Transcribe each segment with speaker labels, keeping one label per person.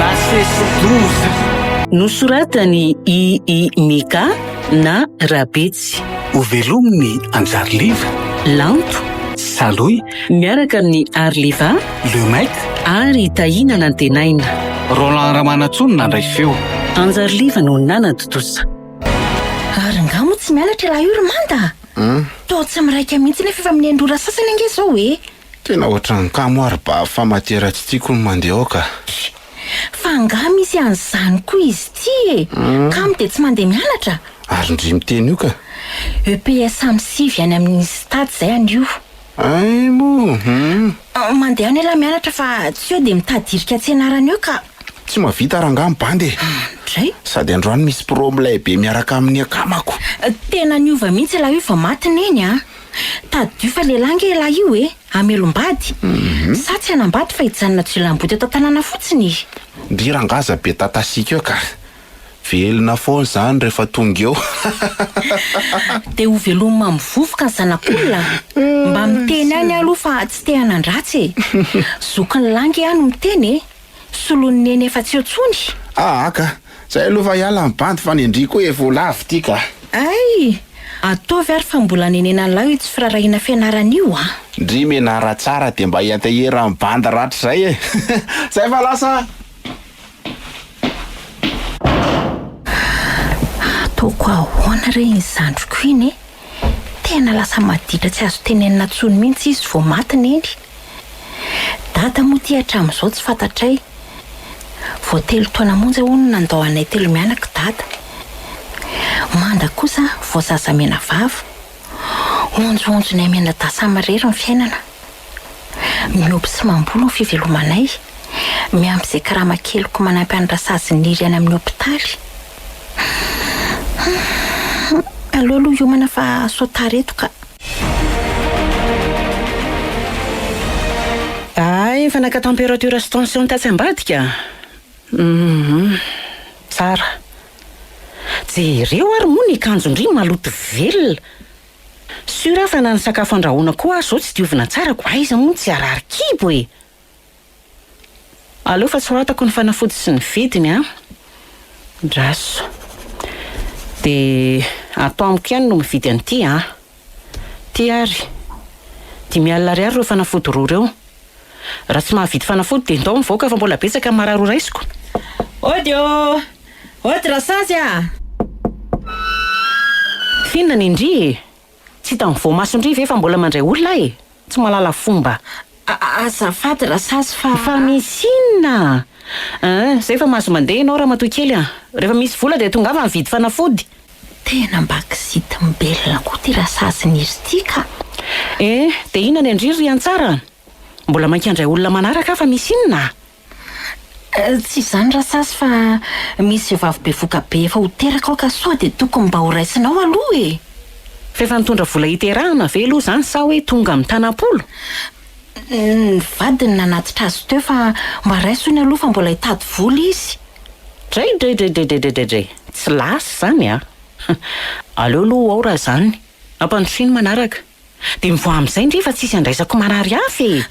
Speaker 1: Nasesy doza.
Speaker 2: Nosoratan'i I I Mika na Rabetsy.
Speaker 1: Hovelomin'i Anjariliva.
Speaker 2: Lanto.
Speaker 1: Salohy.
Speaker 2: Miaraka amin'i Arliva.
Speaker 1: Le Mec.
Speaker 2: Ary Tahiana Nantenaina.
Speaker 1: Roland Ramanantsoa no nandray feo.
Speaker 2: Anjariliva no nanatontosa.
Speaker 3: Ary nga moa tsy mianatra ialahy io ry Manda a? Toa tsy miraika mihitsy nefa efa minendry ora sasany ange izao e!
Speaker 4: Tena ohatran'ny kamo aho ry bavy fa matière tsy tiako ny mandeha ao ka.
Speaker 3: Fa angaha misy an'izany koa izy ity e! Kamo dia tsy mandeha mianatra?
Speaker 4: Ary ndry miteny io ka.
Speaker 3: EPS am sivy any amin'ny stade izay anio.
Speaker 4: Hay moa hum.
Speaker 3: Mandeha any ialahy mianatra fa tsy eo dia mitady hirika tsy ianarana eo ka.
Speaker 4: Tsy mahavita rangaha ny bandy e.
Speaker 3: Dray.
Speaker 4: Sady androany misy pro milay be miaraka amin'ny akamako.
Speaker 3: Tena niova mihitsy ialahy io vao maty neny a. Tadidio fa lehilahy ange ialahy io e, hamelom-bady. Sa tsy hanambady fa hijanona jiolahimboto eto an-tanàna fotsiny?
Speaker 4: Ndry rangaha aza be tatasiaka eo ka. Velona foana izany rehefa tonga eo.
Speaker 3: Dia ho velomina amin'ny vovoka ny zanak'olona? Mba miteny ihany aho aloha fa tsy te hanan-dratsy e. Zokin'ny lahy ange aho no miteny e. Solon'i Neny efa tsy eo tsony.
Speaker 4: Aa ka! Zay aloha fa hiala ny bandy fa ny an-dry koa efa ho lavo ty ka!
Speaker 3: Hay! Ataovy ary fa mbola nenenan'lahy io tsy firarahiana fianarana io a!
Speaker 4: Ndry menara tsara dia mba hianteheran'ny bandy rahatrizay e! Zay fa lasa a!
Speaker 3: Ataoko ahoana re iny zandriko iny e! Tena lasa maditra tsy azo tenenina intsony mihitsy izy vao maty Neny. Dada moa ity hatramin'izao tsy fantatray. Vao telo taona monja hono no nandao anay telo mianaka Dada. Manda kosa vao zaza menavava. Honjohonjonay mianadahy samirery ny fiainana. Miompy sy mamboly ny fivelomanay. Miampy izay karama keliko manampy an'i Rasazy Niry any amin'ny hopitaly. Hum, aleo aloha hiomana fa sao tara eto ka.
Speaker 2: Hay efa naka température sy tension tatsy ambadika? Hum, tsara. Jereo ary moa ny akanjon-dry maloto velona. Sûr aho fa na ny sakafo andrahoina koa aza izao tsy diovina tsara ko aiza moa no tsy harary kibo e! Aleo fa soratako ny fanafody sy ny vidiny an! Ndraso. Dia ato amiko ihany no mividy an'ity an! Ty ary. 50 ariary ireo fanafody roa ireo. Raha tsy mahavidy fanafody dia ndao mivoaka fa mbola betsaka ny marary ho raisiko.
Speaker 5: Ody ô! Ody Rasazy a!
Speaker 2: F'inona ny ndry e? Tsy hitan'ny voamasondry ve fa mbola mandray olona aho e? Tsy mahalala fomba.
Speaker 3: Azafady Rasazy fa.
Speaker 2: Fa misy inona? An, zay fa mahazo mandeha ianao ramatoa kely a! Rehefa misy vola dia tongava mividy fanafody.
Speaker 3: Tena mba kizitim-belona koa ity Rasazy Niry ity ka!
Speaker 2: Eh, dia inona ny an-dry ry Antsara? Mbola mainka handray olona manaraka aho fa misy inona?
Speaker 3: Tsy izany Rasazy fa misy vehivavy bevoka be efa ho teraka ao ka sao dia tokony mba ho raisinao aloha e!
Speaker 2: Fa efa nitondra vola hiterahana ve aloha izany sa hoe tonga amin'ny tanam-polo?
Speaker 3: Ny vadiny nanatitra azy teo fa mba raiso hono aloha fa mbola hitady vola izy.
Speaker 2: Dray-dray-dray-dray-dray-dray-dray! Tsy lasa izany a! Aleo aloha ho ao raha izany. Ampandrosoy ny manaraka. Dia mivoaha amin'izay ndry fa tsisy andraisako marary hafa e!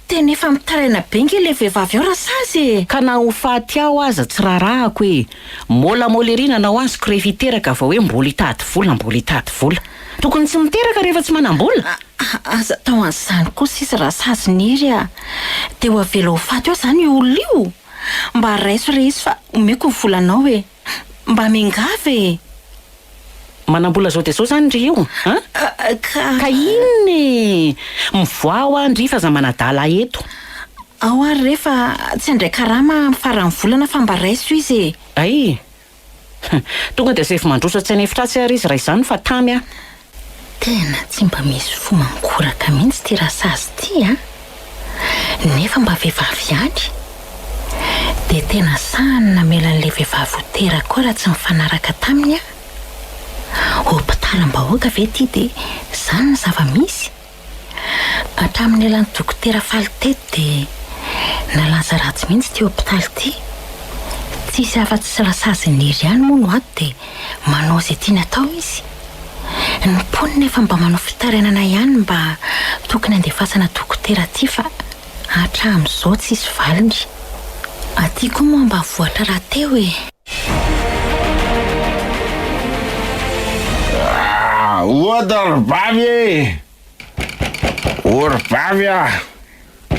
Speaker 3: Tena efa mitaraina be nge le vehivavy ao Rasazy e!
Speaker 2: Ka na ho faty ao aza tsy rarahako e! Môlamôla ery nanao azoko rehefa hiteraka vao hoe mbola hitady vola, mbola hitady vola. Tokony tsy miteraka rehefa tsy manam-bola!
Speaker 3: Aza atao an'izany kosa izy Rasazy Niry a! Dia ho avela ho faty eo izany io olona io? Mba raiso re izy fa omeko ny volanao e! Mba miangavy e!
Speaker 2: Manambola zao dia zao zany ndry io an?
Speaker 3: Ka.
Speaker 2: Ka inona e? Mivoaha hoa ndry fa aza manadala ahy eto.
Speaker 3: Ao ary re fa tsy handray karama amin'ny faran'ny volana fa mba raiso izy e!
Speaker 2: Hay! Tonga dia asaivo mandroso atsy an'efitra atsy ary izy raha izany fa tamy aho.
Speaker 3: Tena tsy mba misy fo mangoraka mihitsy ity rasazy ity a! Nefa mba vehivavy ihany. Dia tena sahany namela an'ilay vehivavy ho teraka ao raha tsy nifanaraka taminy aho. Hopitalim-bahoaka ve ity dia izany ny zava-misy? Hatramin'ny nialan'ny dokotera faly teto dia nalaza ratsy mihitsy ity hopitaly ity. Tsisy afa-tsy Rasazy Niry ihany moa no ato dia manao izay tiany atao izy. Ny mponina efa mba manao fitarainana ihany mba tokony handefasana dokotera aty fa hatramin'izao tsisy valiny. Aty koa moa ambanivohitra rahateo e.
Speaker 4: Ah, ody ry bavy e! O ry bavy a!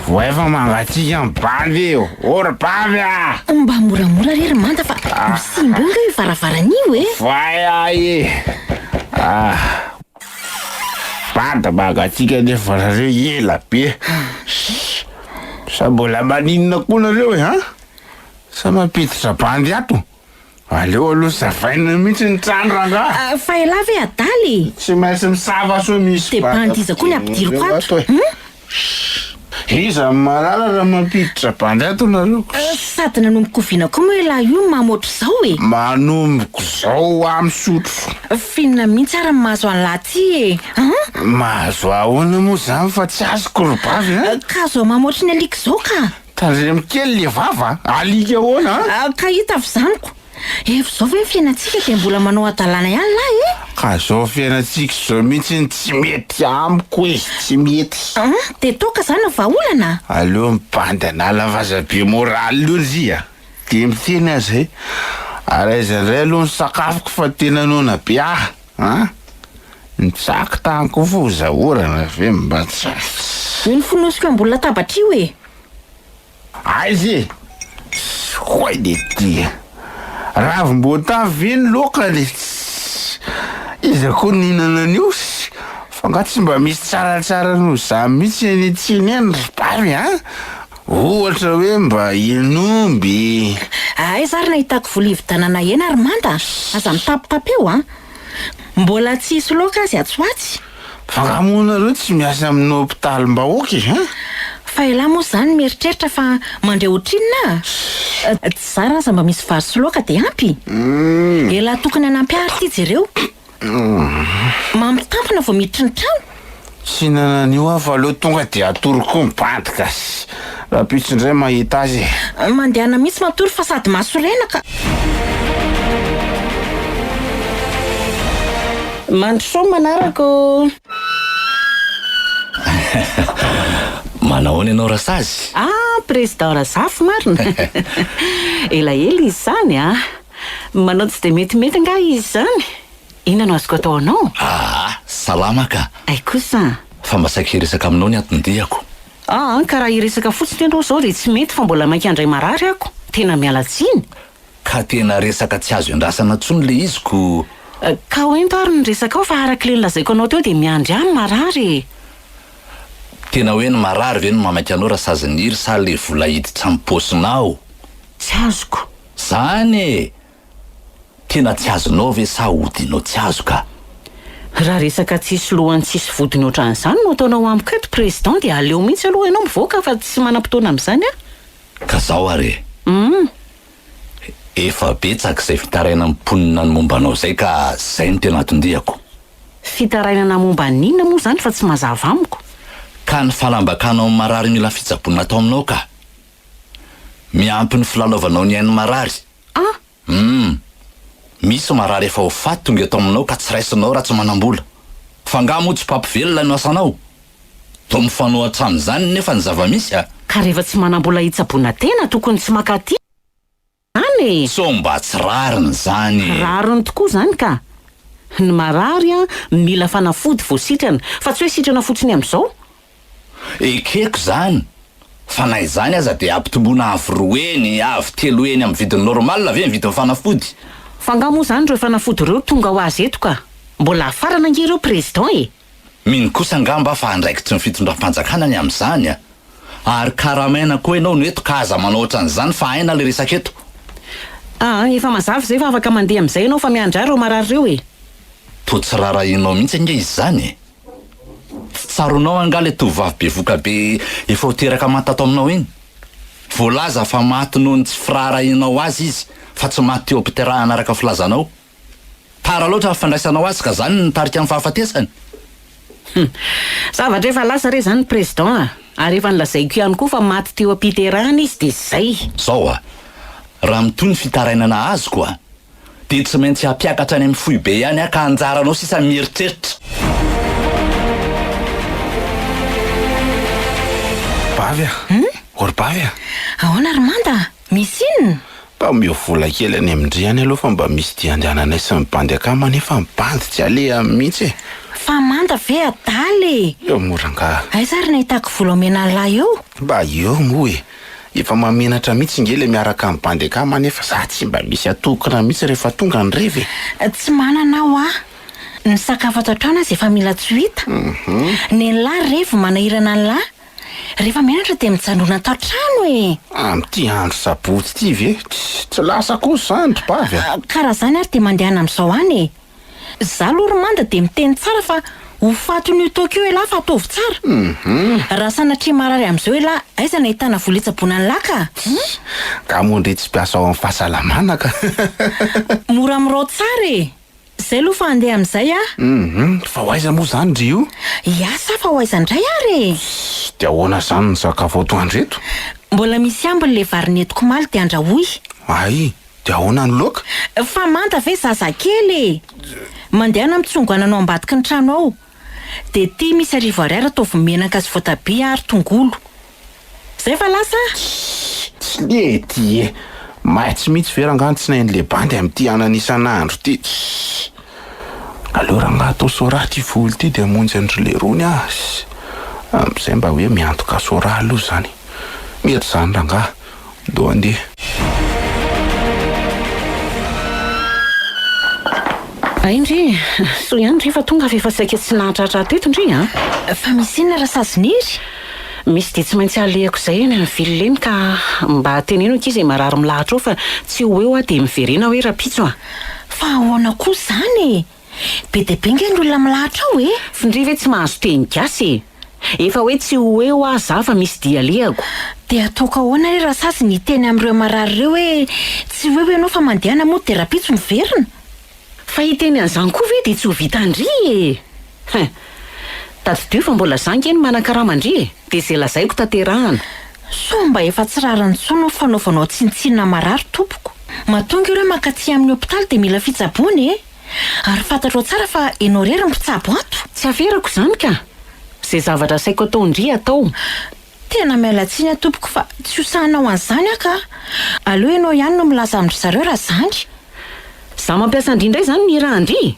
Speaker 4: Voay fa mangatsiaka ny bandy e! O ry bavy a!
Speaker 3: Mba moramora re ry Manda fa ho simba eo angaha io varavarana io e!
Speaker 4: Voay ahy e! Ah! Bandy mangatsiaka nefa nareo ela be. Sa mbola maninona koa nareo e an? Sa mampiditra bandy ato? Aleo aloha savaina mihitsy ny trano rangaha.
Speaker 3: Ah, fa elah ve adala e?
Speaker 4: Tsy maintsy misava sao misy
Speaker 3: Dia bandy iza koa ny ampidiriko ato?
Speaker 4: e. Iza no mahalala raha mampiditra bandy ato nareo?
Speaker 3: Sady nanomboka oviana koa moa ialahy io no mamo ohatr'izao e?
Speaker 4: Manomboka izao aho misotro.
Speaker 3: F'inona mihitsy ary ny mahazo an'lah ty e? An?
Speaker 4: Mahazo ahoana moa izany fa tsy azoko ry bavy a?
Speaker 3: Ka zao mamo ohatry ny alika izao ka!
Speaker 4: Tandremo kely le vava a! Alika ahoana
Speaker 3: a? Ka hita avy izany ko! Efa izao ve ny fiainantsika dia mbola manao hadalana ihany lahy e?
Speaker 4: Ka zao fiainantsika izao mihitsy no tsy mety amiko e, tsy mety.
Speaker 3: An, dia toaka izany no vahaolana?
Speaker 4: Aleo mibandy an'ala vaza be moral io ry a! Dia miteny aho zay. Ary aiza indray aloha ny sakafoko fa tena noana be aho an! Nitsaky tany koa foza orana ve mba tsy.
Speaker 3: Io ny fonosiko ambony latabatra io e!
Speaker 4: Aiza e! Hoay de ty! Ravim-boatavo ve ny laoka le tss! Iza koa nihinana an'io? Fa nga tsy mba misy tsaratsara noho izany mihitsy eny an-tsena eny ry bavy a! Ohatra hoe mba hen'omby.
Speaker 3: Aiza ary nahitako vola hividianana hena ry Manda? Aza mitapitapy eo a! Mbola tsy hisy laoka azy atsy ho atsy.
Speaker 4: Fa nga moa nareo tsy miasa amin'ny hopitalim-bahoaka e hein?
Speaker 3: Fa elah moa zany mieritreritra fa mandre ohatrinona a? Tsy zara aza mba misy vary sy laoka dia ampy? Elah tokony hanampy ahy ary ty jereo. Mampitampina vao miditry ny trano.
Speaker 4: Tsy hinana an'io aho fa aleo tonga dia atoroko ny bandy ka. Rahampitso indray mahita azy
Speaker 3: e. Mandehana mihitsy matory fa sady mahasorena ka.
Speaker 2: Mandrosoa manaraka ô!
Speaker 6: Manao ahoana ianao Rasazy?
Speaker 2: Ah, Président Razafy marina! Elaela izy izany a! Manao tsy dia metimety angaha izy izany? Inona no azoko atao anao?
Speaker 6: Aa, salama ka!
Speaker 2: Hay kosa!
Speaker 6: Fa mba saika hiresaka aminao ny anton-diako.
Speaker 2: Aa, ka raha hiresaka fotsiny ianao izao dia tsy mety fa mbola mainka handray marary ako. Tena miala tsiny.
Speaker 6: Ka tena resaka tsy azo iandrasana intsony le izy ko.
Speaker 2: Ka hoento ary ny resakao fa araka ilay nolazaiko anao teo dia miandry ahy ny marary e!
Speaker 6: Tena hoe ny marary ve no mamaika anao Rasaziniry sa le vola hiditra am paosinao?
Speaker 2: Tsy azoko.
Speaker 6: Zany e! Tena tsy azonao ve sa odinao tsy azo ka?
Speaker 2: Raha resaka tsisy lohany tsisy vodiny ohatran'izany no ataonao amiko eto Président dia aleo mihitsy aloha ianao mivoaka fa tsy manam-potoana amin'izany aho.
Speaker 6: Ka zao ary e! Efa betsaka izay fitarainan'ny mponina ny momba anao izay ka zay no tena anton-diako.
Speaker 2: Fitarainana momba ny inona moa izany fa tsy mazava amiko?
Speaker 6: Ka ny falambakanao ny marary mila fitsaboana atao aminao ka! Miampy ny filalaovanao ny ain'ny marary.
Speaker 2: Ah!
Speaker 6: Humm! Misy marary efa ho faty tonga eto aminao ka tsy raisinao raha tsy manam-bola. Fa angaha moa tsy mpampivelona no asanao? Toa mifanohatra amin'izany nefa ny zava-misy a!
Speaker 2: Ka rehefa tsy manam-bola hitsaboana tena tokony tsy maka aty izany e!
Speaker 6: Sao mba tsy rariny izany e!
Speaker 2: Rariny tokoa izany ka! Ny marary an mila fanafody vao sitrana fa tsy hoe sitrana fotsiny amin'izao.
Speaker 6: Ekeko izany, fa na izany aza dia ampitomboina avo roa heny, avo telo heny amin'ny vidiny normal ve ny vidin'ny fanafody?
Speaker 2: Fa nga moa izany ireo fanafody ireo tonga ho azy eto ka! Mbola hafarana ange ireo président e!
Speaker 6: Mino kosa angamba fa andraikitry ny fitondram-panjakana ny amin'izany a! Ary karamaina koa ianao no eto ka aza manao ohatran'izany fa aina ilay resaka eto.
Speaker 2: Aa, efa mazava izay fa afaka mandeha amin'izay ianao fa miandry ahy ireo marary ireo e!
Speaker 6: Toa tsy rarahianao mihitsy ange izy izany e! Tsy tsaroanao angaha ilay tovovavy bevoka be efa ho teraka maty tato aminao iny? Voalaza fa maty noho ny tsy firaharahianao azy izy fa tsy maty teo am-piterahana araka ny filazanao. Tara loatra ny fandraisanao azy ka zany no nitarika ny fahafatesany.
Speaker 2: Hum. Zavatra efa lasa re zany Président a! Ary efa nolazaiko ihany koa fa maty teo am-piterahana izy dia zay.
Speaker 6: Zao a! Raha mitohy ny fitarainana azoko a! Dia tsy maintsy hampiakatra any amin'ny foibe ihany aho ka anjaranao sisa ny mieritreritra.
Speaker 4: Bavy a! Ô ry Bavy a!
Speaker 3: Ahoana ry Manda? Misy inona?
Speaker 4: Mba omeo vola kely any amin-dry any aloha fa mba misy dia andehananay sy ny bandy akama nefa ny bandy tsy alehany mihitsy e!
Speaker 3: Fa manda ve adala e!
Speaker 4: Eo moa rangaha.
Speaker 3: Aiza ary nahitako vola omena an'lah eo?
Speaker 4: Mba eo moa e! Efa mahamenatra mihitsy nge le miaraka amin'ny bandy akama nefa za tsy mba misy atokona mihitsy rehefa tonga ny revy e!
Speaker 3: Tsy manana aho ah! Ny sakafo ato an-trano aza efa mila tsy ho hita. Nen'lah revy manahirana an'lah. Rehefa mianatra dia mijanona ato an-trano e!
Speaker 4: Amin'ity andro sabotsy ity ve? Tsy lasa kosa izany ry bavy a!
Speaker 3: Ka raha izany ary dia mandehana amin'izao any e! Za aloha ry Manda dia miteny tsara fa ho fatin'io toaka io elah fa ataovy tsara! Raha sanatria marary amin'izao elah aiza no ahitana vola hitsaboana an'lah ka?
Speaker 4: Nga moa ndry tsy mpiasa ao amin'ny fahasalamana ka!
Speaker 3: Mora mirao tsara e! Zay aloha fa handeha amin'izay aho.
Speaker 4: Hum, fa ho aiza moa izany ry io?
Speaker 3: Hiasa fa ho aiza indray ary e!
Speaker 4: Dia ahoana izany ny sakafo atoandro eto?
Speaker 3: Mbola misy ambiny le vary nentiko omaly dia andrahoy.
Speaker 4: Hay, dia ahoana ny laoka?
Speaker 3: Fa manta ve zazakely e! Mandehana mitsongo anana ao ambadiky ny trano ao. Dia ity misy arivo ariary ataovy menaka sy voatabia ary tongolo. Zay fa lasa a!
Speaker 4: Tsy lety e! Maitsy mihitsy ve rangaha ny tsinain'le bandy amin'ity anana isan'andro ity? Tssy! Aleo rangaha atao soraha ity vola ity dia hamonjy an-dry lerony aho. Tssy! Amin'izay mba hoe miantoka soraha aloha izany. Mety izany rangaha. Ndao handeha.
Speaker 2: Hay ndry, soa ihany ndry fa tonga fa efa saika tsy nahatratra teto ndry a!
Speaker 3: Fa misy inona Rasazinery?
Speaker 2: Misy dia tsy maintsy alehako izay eny amin'ny ville eny ka mba teneno ankizy izay marary milahatra ao fa tsy ho eo aho dia miverena hoe rahampitso a!
Speaker 3: Fa ahoana koa izany e? Be dia be nge ny olona milahatra ao e!
Speaker 2: F'ndry ve tsy mahazo teny gasy e! Efa hoe tsy ho eo aho za fa misy dia alehako.
Speaker 3: Dia ataoko ahoana re Rasazy ny hiteny amin'ireo marary ireo hoe tsy ho eo ianao fa mandehana mody dia rahampitso miverina?
Speaker 2: Fa hiteny an'izany koa ve dia tsy ho vitan-dry e! Hein! Tadidio fa mbola za nge no manan-karama an-dry e! Dia izay lazaiko tanterahana.
Speaker 3: Sao mba efa tsy rariny intsony ny fanaovanao tsinontsinona marary tompoko. Mahatonga ireo mankaty amin'ny hopitaly dia mila fitsaboana e! Ary fantatrao tsara fa enao irery no mpitsabo ato.
Speaker 2: Tsy averako izany ka! Izay zavatra asaiko ataon-dry atao.
Speaker 3: Tena miala tsiny aho tompoko fa tsy ho sahanao an'izany aho ka! Aleo ianao ihany no milaza amin-dry zareo raha izany.
Speaker 2: Izaho mampiasa an-dry indray izany ny irahan-dry?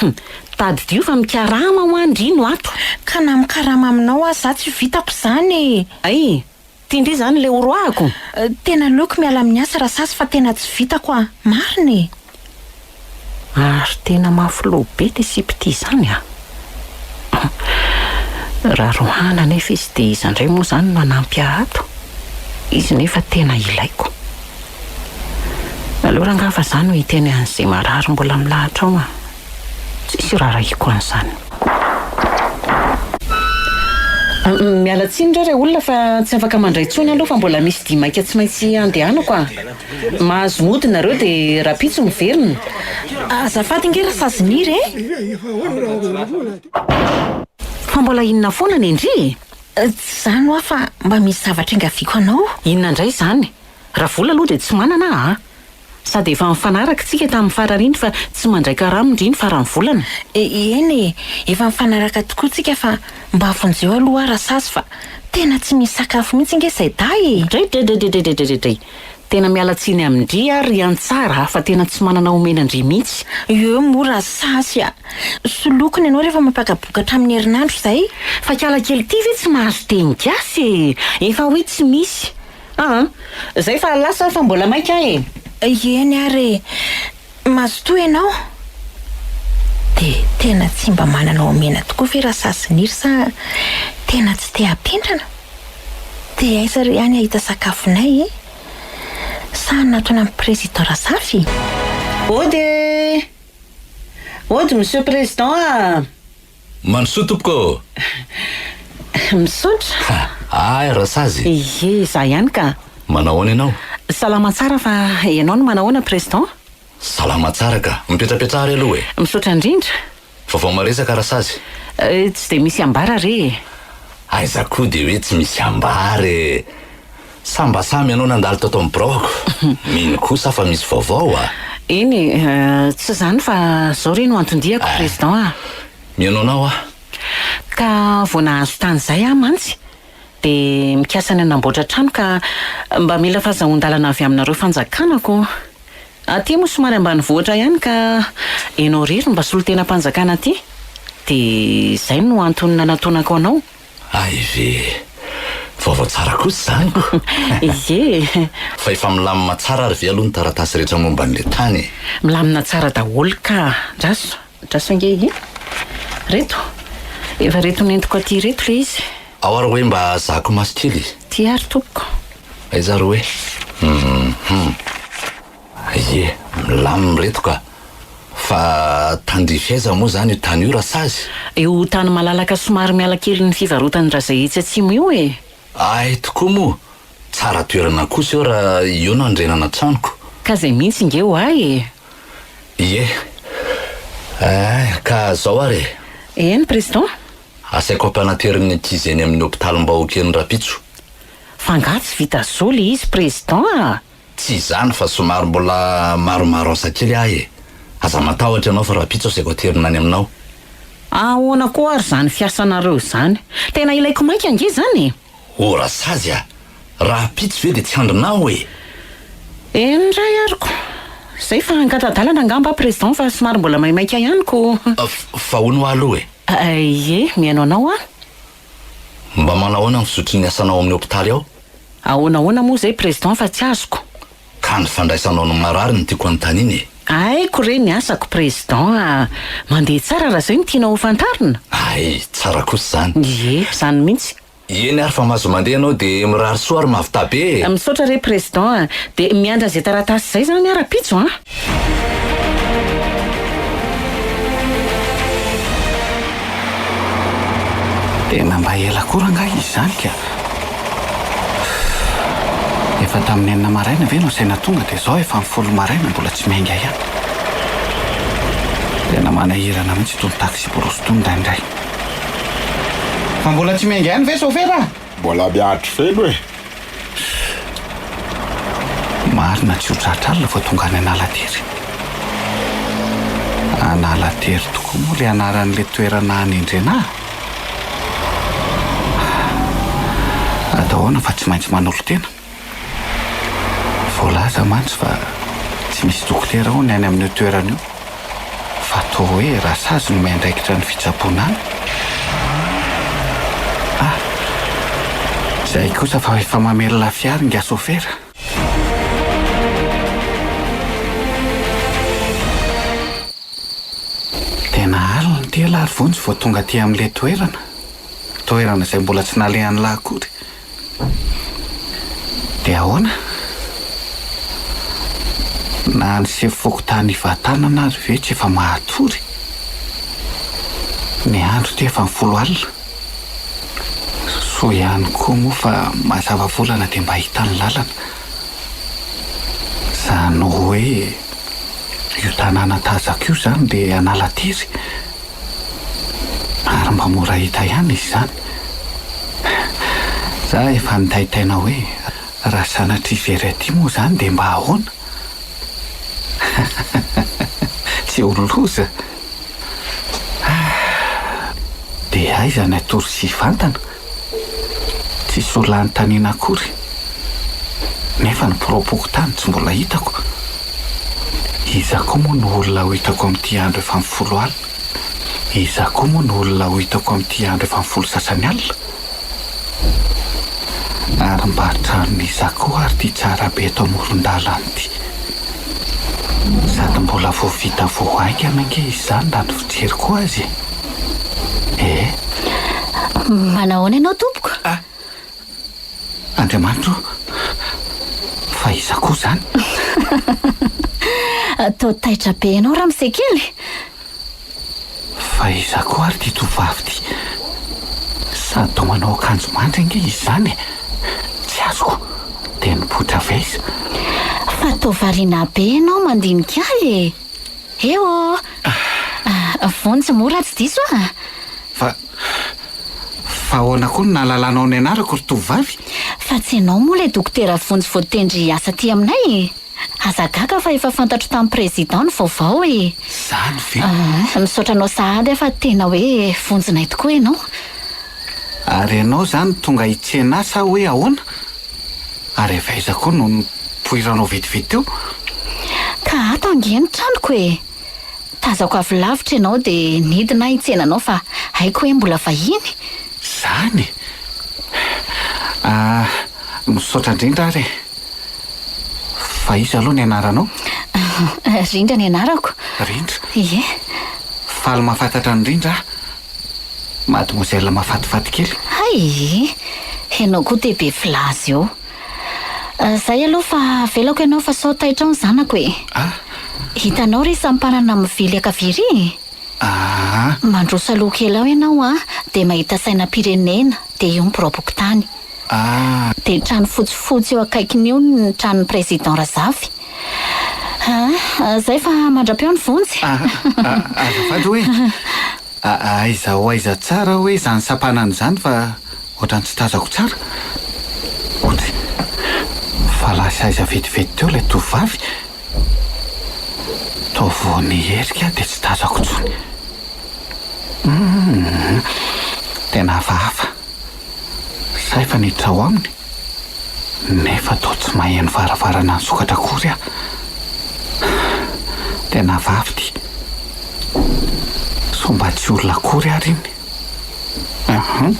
Speaker 2: Hum! Tadidio fa mikarama hoa ndry no ato.
Speaker 3: Ka na mikarama aminao aza izaho tsy ho vitako izany e!
Speaker 2: Hay! Ty ndry izany ilay horoahako?
Speaker 3: Tena aleoko miala amin'ny asa Rasasy fa tena tsy vitako ah! Marina e!
Speaker 2: Ary tena mafy loha be ty sipa ity izany ah! Raha roahana anefa izy dia iza indray moa izany no hanampy ahy ato? Izy nefa tena ilaiko. Aleo rangaha fa za no hiteny an'izay marary mbola milahatra ao ah! Tsisy iraharahiako an'izany. Miala tsiny re ray olona fa tsy afaka mandray intsony aloha fa mbola misy dia maika tsy maintsy andehanako a! Mahazo mody nareo dia rahampitso miverina.
Speaker 3: Azafady nge Rasaziniry e!
Speaker 2: Fa mbola inona foana nendry e?
Speaker 3: Tsy izany hoa fa mba misy zavatra ingaviako anao.
Speaker 2: Inona indray izany? Raha vola aloha dia tsy manana aho a! Sady efa nifanaraka tsika tamin'ny farany iny fa tsy mandray karama ndry ny faran'ny volana.
Speaker 3: Eny e, efa nifanaraka tokoa tsika fa mba vonjeo aloha aho Rasazy fa tena tsy misy sakafo mihitsy nge izay dahy e!
Speaker 2: Dray-dray-dray-dray-dray-dray-dray! Tena miala tsiny amin-dry aho ry Antsara a, fa tena tsy manana omena an-dry mihitsy.
Speaker 3: Eo moa Rasazy a! Solokony ianao rehefa mampaka-bokatra amin'ny herinandro izay.
Speaker 2: Fa kiala kely ity ve tsy mahazo teny gasy e! Efa hoe tsy misy. Aa! Zay fa lasa aho fa mbola maika aho e!
Speaker 3: Eny ary e! Mazotoa ianao! Dia tena tsy mba manana omena tokoa ve Rasasiniry sa tena tsy te hampindrana? Dia aiza re ihany hahita sakafonay e? Sa hanatona an'i Président Razafy?
Speaker 2: Ody e! Ody Monsieur Président a!
Speaker 6: Mandrosoa tompoko ô!
Speaker 2: Misaotra.
Speaker 6: Hay Rasazy.
Speaker 2: Ie, izaho ihany ka.
Speaker 6: Manao ahoana ianao?
Speaker 2: Salama tsara fa ianao no manao ahoana Président?
Speaker 6: Salama tsara ka. Mipetrapetraha ary aloha e.
Speaker 2: Misaotra indrindra.
Speaker 6: Vaovao maresaka Rasazy.
Speaker 2: Tsy dia misy ambara re e.
Speaker 6: Aiza koa dia hoe tsy misy ambara e. Sa mba samy ianao nandalo tato amin'ny biraoko? Mino kosa aho fa misy vaovao a!
Speaker 2: Eny e, tsy izany fa izao re no anton-diako Président a!
Speaker 6: Mihaino anao aho.
Speaker 2: Ka vao nahazo tany izay aho mantsy. Dia mikasa ny hanamboatra trano ka mba mila fahazahoan-dalana avy aminareo fanjakana ko. Aty moa somary ambanivohitra ihany ka enao irery no mba solontenam-panjakana aty. Dia izay no antony nanatonako anao.
Speaker 6: Hay ve! Vaovao tsara kosa izany ko!
Speaker 2: Ie!
Speaker 6: Fa efa milamina tsara ary ve aloha ny taratasy rehetra momba an'ilay tany e?
Speaker 2: Milamina tsara daholo ka! Andraso, andraso ange e! Reto, efa reto nentiko aty ireto ilay izy.
Speaker 6: Ao ary hoe mba zahako maso kely e!
Speaker 2: Ty ary tompoko.
Speaker 6: Aiza ary hoe? Hum. Ie, milamina ireto ka. Fa tandrify aiza moa izany io tany io Rasazy?
Speaker 2: Io tany malalaka somary miala kelin'ny fivarotan-dRazay etsy atsimo io e!
Speaker 6: Hay tokoa moa! Tsara toerana kosa eo raha eo no andrenana tranoko.
Speaker 2: Ka zay mihitsy nge ho ahy e!
Speaker 6: Ie. Eh, ka zao ary e!
Speaker 2: Eny, Président.
Speaker 6: Asaiko ampanaterin'ny ankizy eny amin'ny hopitalim-bahoaka eny rapitso.
Speaker 2: Fa angaha tsy vita zo le izy Président a!
Speaker 6: Tsy izany fa somary mbola maromaro asa kely aho e! Aza matahotra ianao fa rapitso asaiko aterina any aminao.
Speaker 2: Ahoana koa ary izany fiasanareo izany? Tena ilaiko maika ange izany e!
Speaker 6: Oh Rasazy a! Rahampitso ve dia tsy andrinao e?
Speaker 2: Eny indray ary ko! Zay fa hangata-dalana angamba aho Président fa somary mbola maimaika ihany ko!
Speaker 6: Fa hono hoa aloha
Speaker 2: e? Ie, mihaino anao aho.
Speaker 6: Mba manahoana ny fizotry ny asanao ao amin'ny hopitaly ao?
Speaker 2: Ahoana ahoana moa izay Président fa tsy azoko?
Speaker 6: Ka ny fandraisanao ny marary no tiako anontaniana e!
Speaker 2: Haiko re ny asako Président a! Mandeha tsara raha izay no tianao ho fantarina?
Speaker 6: Hay, tsara kosa izany.
Speaker 2: Ie, izany mihitsy.
Speaker 6: Eny ary fa mahazo mandeha ianao dia mirary soa ary mahavità be e!
Speaker 2: Misaotra re Président a! Dia miandry an'izay taratasy izay izany aho rahampitso an!
Speaker 1: Tena mba ela koa rangahy izy izany ka! Efa tamin'ny enina maraina ve no asaina tonga dia izao efa amin'ny folo maraina mbola tsy miainga ihany. Tena manahirana mihitsy itony taksiborosy itony indraindray. Fa mbola tsy miainga ihany ve sôfera a?
Speaker 7: Mbola miandry feno e!
Speaker 1: Marina tsy ho tratra alina vao tonga any Analatery. Analatery tokoa moa ilay anaran'ilay toerana hanendrena ahy? Atao ahoana fa tsy maintsy manolo-tena. Voalaza mantsy fa tsy misy dokotera hono any amin'io toerana io fa toa hoe Rasazy no miandraikitra ny fitsaboana any. Ah! Izay kosa fa efa mamelona fiara ingahy sôfera. Tena alina ity ialahy ry Vonjy vao tonga aty amin'ilay toerana. Toerana izay mbola tsy nalehan'lah akory. Dia ahoana? Na ny sefo fokontany Ivatanana ary ve tsy efa mahatory? Ny andro ity efa ny folo alina. Soa ihany koa moa fa mazava volana dia mba hita ny lalana. Izany hoe io tanàna tazako io izany dia Analatery. Ary mba mora hita ihany izy izany. Za efa nitaitaina hoe raha sanatria very aty moa izany dia mba ahoana? Tsy ho loza. Dia aiza ny hatory sy hivantana? Tsisy olona hanontaniana akory. Nefa ny biraom-pokontany tsy mbola hitako. Iza koa moa no olona ho hitako amin'ity andro efa amin'ny folo alina? Iza koa moa no olona ho hitako amin'ity andro efa amin'ny folo sasany alina? Ary mba tranon'iza koa ary ity tsara be eto amoron-dalana ity? Sady mbola vao vita vao haingana ange izany raha ny fijeriko azy e! Eh!
Speaker 3: Manahoana ianao tompoko?
Speaker 1: Ah! Andriamanitra ô! Fa iza koa izany?
Speaker 3: Toa taitra be ianao ramose kely.
Speaker 1: Fa iza koa ary ity tovovavy ity? Sady toa manao akanjo mandry ange izy izany e! Tsy azoko. Dia nipoitra avy aiza?
Speaker 3: Fa toa variana be ianao mandinika ahy e! Eo ô! Vonjy moa raha tsy diso aho?
Speaker 1: Fa. Fa ahoana koa no nahalalanao ny anarako ry tovovavy?
Speaker 3: Fa tsy ianao moa ilay dokotera Vonjy voatendry hiasa aty aminay e! Aza gaga fa efa fantatro tamin'ny président ny vaovao e!
Speaker 1: Izany ve?
Speaker 3: Misaotra anao sahady aho fa tena hoe vonjinay tokoa ianao.
Speaker 1: Ary ianao izany tonga hitsena ahy sa hoe ahoana? Ary avy aiza koa no nipoiranao vetivety teo?
Speaker 3: Ka ato ange ny tranoko e! Tazako avy lavitra ianao dia nidina aho hitsena anao fa haiko hoe mbola vahiny.
Speaker 1: Izany? Ah, misaotra indrindra ary e! Fa iza aloha ny anaranao?
Speaker 3: Rindra ny anarako.
Speaker 1: Rindra?
Speaker 3: Ie.
Speaker 1: Faly mahafantatra an'i Rindra aho. Mademoiselle mahafatifaty kely.
Speaker 3: Hay! Ianao koa dia be filaza eo. Zay aloha fa avelako ianao fa sao taitra ao ny zanako e.
Speaker 1: Ah!
Speaker 3: Hitanao ry sampanana mivily ankavia ry e?
Speaker 1: Ah!
Speaker 3: Mandroso aloha kely ao ianao an, dia mahita sainam-pirenena, dia io ny biraom-pokontany.
Speaker 1: Ah!
Speaker 3: Dia trano fotsifotsy eo akaikiny io ny tranon'ny Président Razafy. Ah! Zay fa mandra-peo ny vonjy.
Speaker 1: Ah! Azafady hoe. Aiza ho aiza tsara hoe izany sampanana izany fa ohatran'ny tsy tazako tsara. Ohatry fa lasa aiza vetivety teo ilay tovovavy. Toa vao niherika aho dia tsy tazako intsony. Humm, tena hafahafa. Sa efa niditra ao aminy? Nefa toa tsy maheno varavarana nisokatra akory aho. Tena hafahafa ity. Sao mba tsy olona akory ary iny? Hum.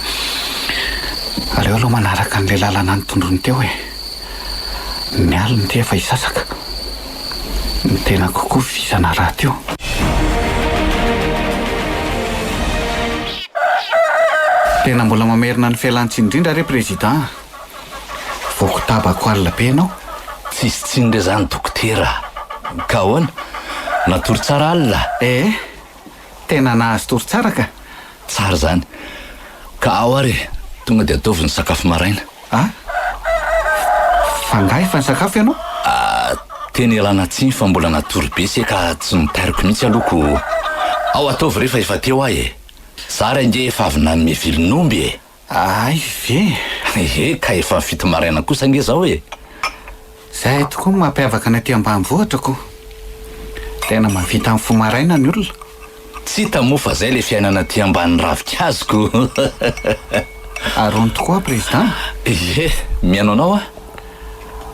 Speaker 1: Aleo aloha manaraka an'ilay lalana notondroiny teo e. Ny alina ity efa hisasaka. Ny tenako koa vizana rahateo. Tena mbola mamerina ny fialantsiny indrindra re Président a! Voakotabako alina be ianao.
Speaker 6: Tsisy tsiny re zany dokotera a! Ka ahoana? Natory tsara alina?
Speaker 1: Eh! Tena nahazo tory tsara ka!
Speaker 6: Tsara izany. Ka ao ary e! Tonga dia ataovy ny sakafo maraina.
Speaker 1: Ah! Fa angaha efa nisakafo ianao?
Speaker 6: Ah! Tena ialana tsiny fa mbola natory be se ka tsy notairiko mihitsy aloha ko. Ao ataovy re fa efa teo aho e! Za ary ange efa avy nanome vilon'omby e!
Speaker 1: Hay ve?
Speaker 6: Ehe, ka efa fito maraina kosa ange zao e!
Speaker 1: Zay tokoa no mampiavaka ny aty ambanivohitra ko! Tena mahavita mifoha maraina ny olona.
Speaker 6: Tsy hita moa fa zay le fiainana aty ambany ravinkazo ko!
Speaker 1: Ary hono tokoa Président?
Speaker 6: Ie, mihaino anao aho.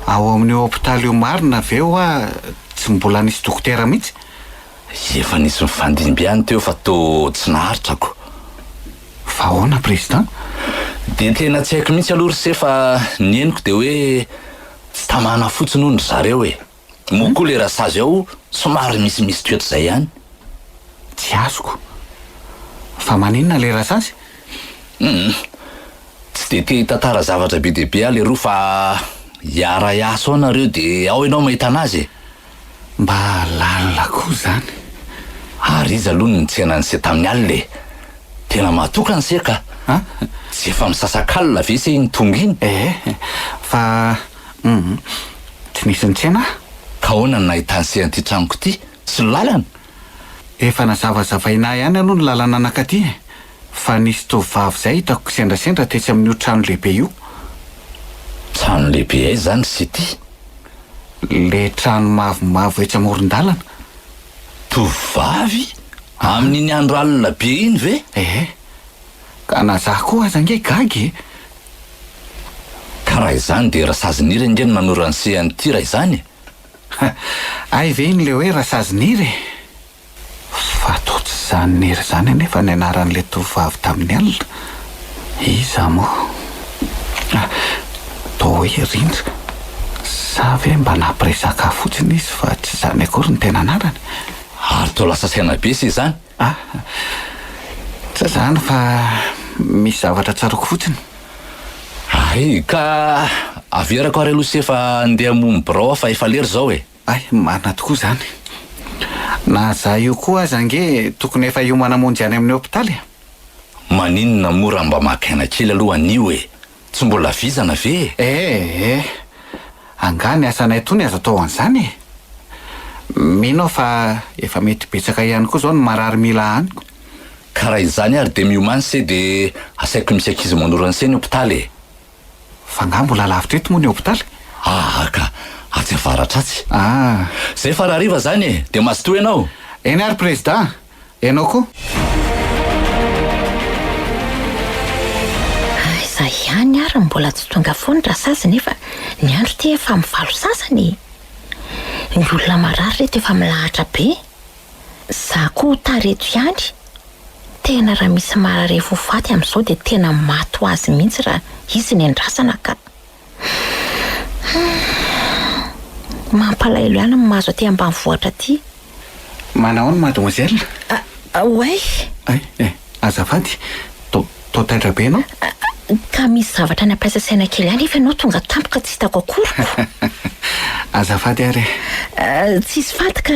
Speaker 1: Ao amin'io hopitaly io marina ve hoa tsy mbola nisy dokotera mihitsy?
Speaker 6: Efa nisy nifandimby ihany teo fa toa tsy naharitra ko.
Speaker 1: Fa ahoana Président?
Speaker 6: Dia tena tsy haiko mihitsy aloha ry se fa ny henoko dia hoe tsy tamana fotsiny hono ry zareo e! Moa koa le rasazy ao somary misimisy toetra izay ihany.
Speaker 1: Tsy azoko. Fa maninona le rasazy?
Speaker 6: Humm. Tsy dia te hitantara zavatra be dia be aho leroa fa hiara-hiasa ao nareo dia ao ianao mahita anazy e!
Speaker 1: Mba lalina koa izany.
Speaker 6: Ary iza aloha no nitsena an'i se tamin'ny alina e? Tena mahatoky an'i se ka!
Speaker 1: An?
Speaker 6: Tsy efa misasakalina ve se iny tonga iny?
Speaker 1: Ee, fa hum, tsy nisy nitsena aho.
Speaker 6: Ka ahoana no nahitan'i se an'ity tranoko ity sy ny lalana?
Speaker 1: Efa nazavazavaina ahy ihany aloha ny lalana nankaty e! Fa nisy tovovavy izay hitako kisendrasendra tetsy amin'io trano lehibe io.
Speaker 6: Trano lehibe aiza izany ry se ty?
Speaker 1: Le trano mavomavo etsy amoron-dalana.
Speaker 6: Tovovavy? Amin'iny andro alina be iny ve?
Speaker 1: Ee. Ka na za koa aza ange gaga e!
Speaker 6: Ka raha izany dia Rasaziniry ange no nanoro an'i se an'ity raha izany e!
Speaker 1: Hay ve iny le hoe Rasaziniry e! Fa toa tsy izany Niry izany anefa ny anaran'ilay tovovavy tamin'ny alina. Iza moa? Ah, toa hoe Rindra. Sa ve mba nampiresaka ahy fotsiny izy fa tsy izany akory ny tena anarany?
Speaker 6: Ary toa lasa saina be se izany?
Speaker 1: Ah, tsy izany fa misy zavatra tsaroako fotsiny.
Speaker 6: Hay, ka averako ary aloha se fa ndeha hamono birao aho fa efa lera izao e!
Speaker 1: Hay, marina tokoa izany. Na za io koa aza ange tokony efa hiomana hamonjy any amin'ny hopitaly e!
Speaker 6: Maninona moa raha mba maka aina kely aloha anio e! Tsy mbola vizana ve e?
Speaker 1: Eh eh! Angaha ny asanay tony azo atao an'izany e! Mino aho fa efa mety betsaka ihany koa izao ny marary mila any.
Speaker 6: Ka raha izany ary dia miomany se dia asaiko misy ankizy manoro an'se ny hopitaly e!
Speaker 1: Fa nga mbola lavitra eto moa ny hopitaly?
Speaker 6: Aa ka, atsy avaratra atsy.
Speaker 1: Aa.
Speaker 6: Zay fa rahariva zany e, dia mazotoa ianao.
Speaker 1: Eny ary Prezida, ianao koa.
Speaker 3: ary no mbola tsy tonga foana Rasazy nefa ny andro ity efa amin'ny valo sasany e! Ny olona marary reto efa milahatra be. Za koa ho tara eto ihany. Tena raha misy marary efa ho faty amin'izao dia tena maty ho azy mihitsy raha izy no endrasana ka. Humm. Mampalahelo ihany ny mahazo aty ambanivohitra aty.
Speaker 1: Manahoana mademoiselle?
Speaker 3: Ah, ouais.
Speaker 1: Ay, eh, azafady, to, toa taitra be ianao?
Speaker 3: Ka misy zavatra nampiasa saina kely ahy nefa ianao tonga tampoka tsy hitako akory ko.
Speaker 1: Azafady ary e.
Speaker 3: Ah, tsisy faty ka.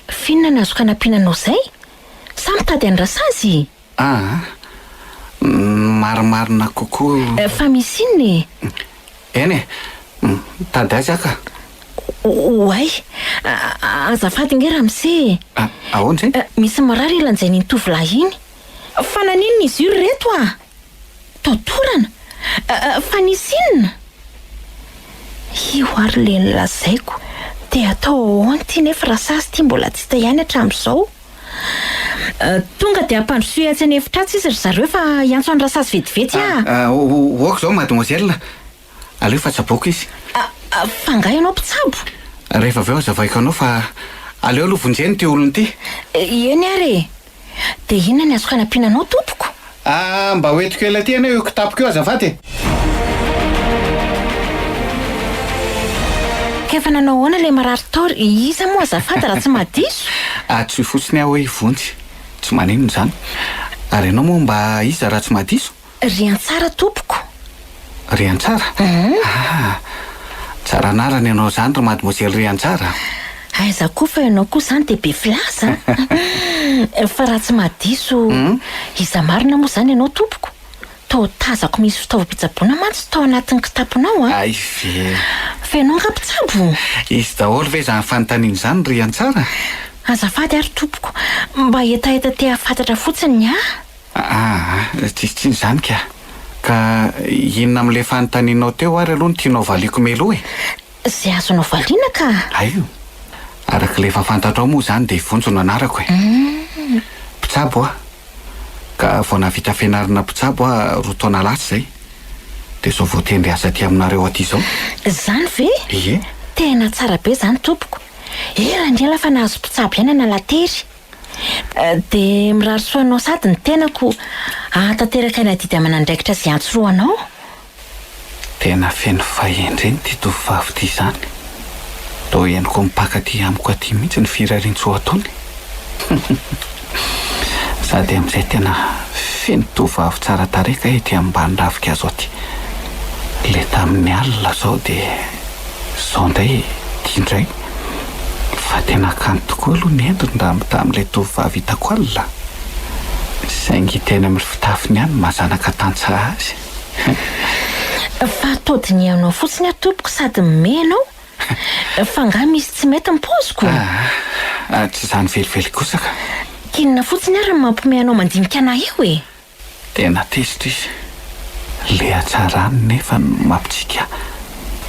Speaker 3: F'inona no azoko anampiana anao izay? Sa mitady an'i Rasazy?
Speaker 1: Ah, ny marimarina kokoa.
Speaker 3: Fa misy inona e?
Speaker 1: Eny e, mitady azy aho ka.
Speaker 3: Oay, azafady nge ramose e.
Speaker 1: Ahoana izay?
Speaker 3: Misy marary lanjain'iny tovolahy iny. Fa naninona izy io ry reto a? Totorana? Fa nisy inona? Io ary le nolazaiko. Dia atao ahoana ity nefa rasazy ity mbola tsy hita ihany hatramin'izao. Tonga dia ampandrosoy atsy an'efitra atsy izy ry zareo fa hiantso an'i Rasazy vetivety aho.
Speaker 1: Ok izao mademoiselle, aleo fa tsaboiko izy.
Speaker 3: Fa angaha ianao mpitsabo?
Speaker 1: Rehefa avy eo hazavaiko anao fa aleo aloha vonjena ity olona ity.
Speaker 3: Eny ary e! Dia inona ny azoko hanampiana anao tompoko?
Speaker 1: Ah, mba hoentiko ela aty anie io kitapoko io azafady e!
Speaker 3: Ka efa nanao ahoana ilay marary tao ry iza moa azafady raha tsy mahadiso?
Speaker 1: Antsoy fotsiny aho hoe Vonjy, tsy maninona izany. Ary ianao moa mba iza raha tsy mahadiso?
Speaker 3: Riantsara tompoko.
Speaker 1: Riantsara? Ah, tsara anarana ianao izany ry mademoiselle Riantsara a!
Speaker 3: Aiza koa fa ianao koa izany dia be filaza a! Fa raha tsy mahadiso, iza marina moa izany ianao tompoko? Toa tazako misy fitaovam-pitsaboana mantsy tao anatin'ny kitaponao a!
Speaker 1: Hay ve!
Speaker 3: Fa ianao angaha mpitsabo?
Speaker 1: Izy daholo ve izany fanontaniana izany ry Riantsara?
Speaker 3: Azafady ary tompoko, mba hetaheta te hahafantatra fotsiny ny ahy.
Speaker 1: Aa, tsisy tsiny izany ka. Ka inona amin'ilay fanontanianao teo ary aloha no tianao valiako mialoha e?
Speaker 3: Izay azonao valiana ka.
Speaker 1: Hay o! Araka ilay efa fantatrao moa izany dia Vonjy no anarako e. Mpitsabo aho. Ka vao nahavita fianarana mpitsabo aho roa taona lasa izay. Dia izao voatendry hiasa aty aminareo aty izao.
Speaker 3: Izany ve?
Speaker 1: Ie.
Speaker 3: Tena tsara be izany tompoko. Ela ny ela fa nahazo mpitsabo ihany Analatery. Dia mirary soa anao sady ny tenako hahatanteraka ny adidy aman'andraikitra izay antsorohanao.
Speaker 1: Tena feno fahendrena ity tovovavy ity izany. Toa henoko mipaka aty amiko aty mihitsy ny firariantsoa ataony. Sady amin'izay tena feno tovovavy tsara tarehy kay ety ambany ravinkazo aty. Ilay tamin'ny alina izao dia izao indray ity indray. Fa tena kanto tokoa aloha ny endriny raha mitaha amin'ilay tovovavy hitako alina. Saingy teny amin'ny fitafiny ihany no maha zanaka tantsaha azy.
Speaker 3: Fa toa dinihanao fotsiny aho tompoko sady mimehy ianao. Fa angaha misy tsy mety ny paoziko?
Speaker 1: Aa, tsy izany velively kosa ka.
Speaker 3: K'inona fotsiny ary no mampimehy anao mandinika anah eo e?
Speaker 1: Tena tezitra izy. Le hatsarany nefa no mampitsiky ahy.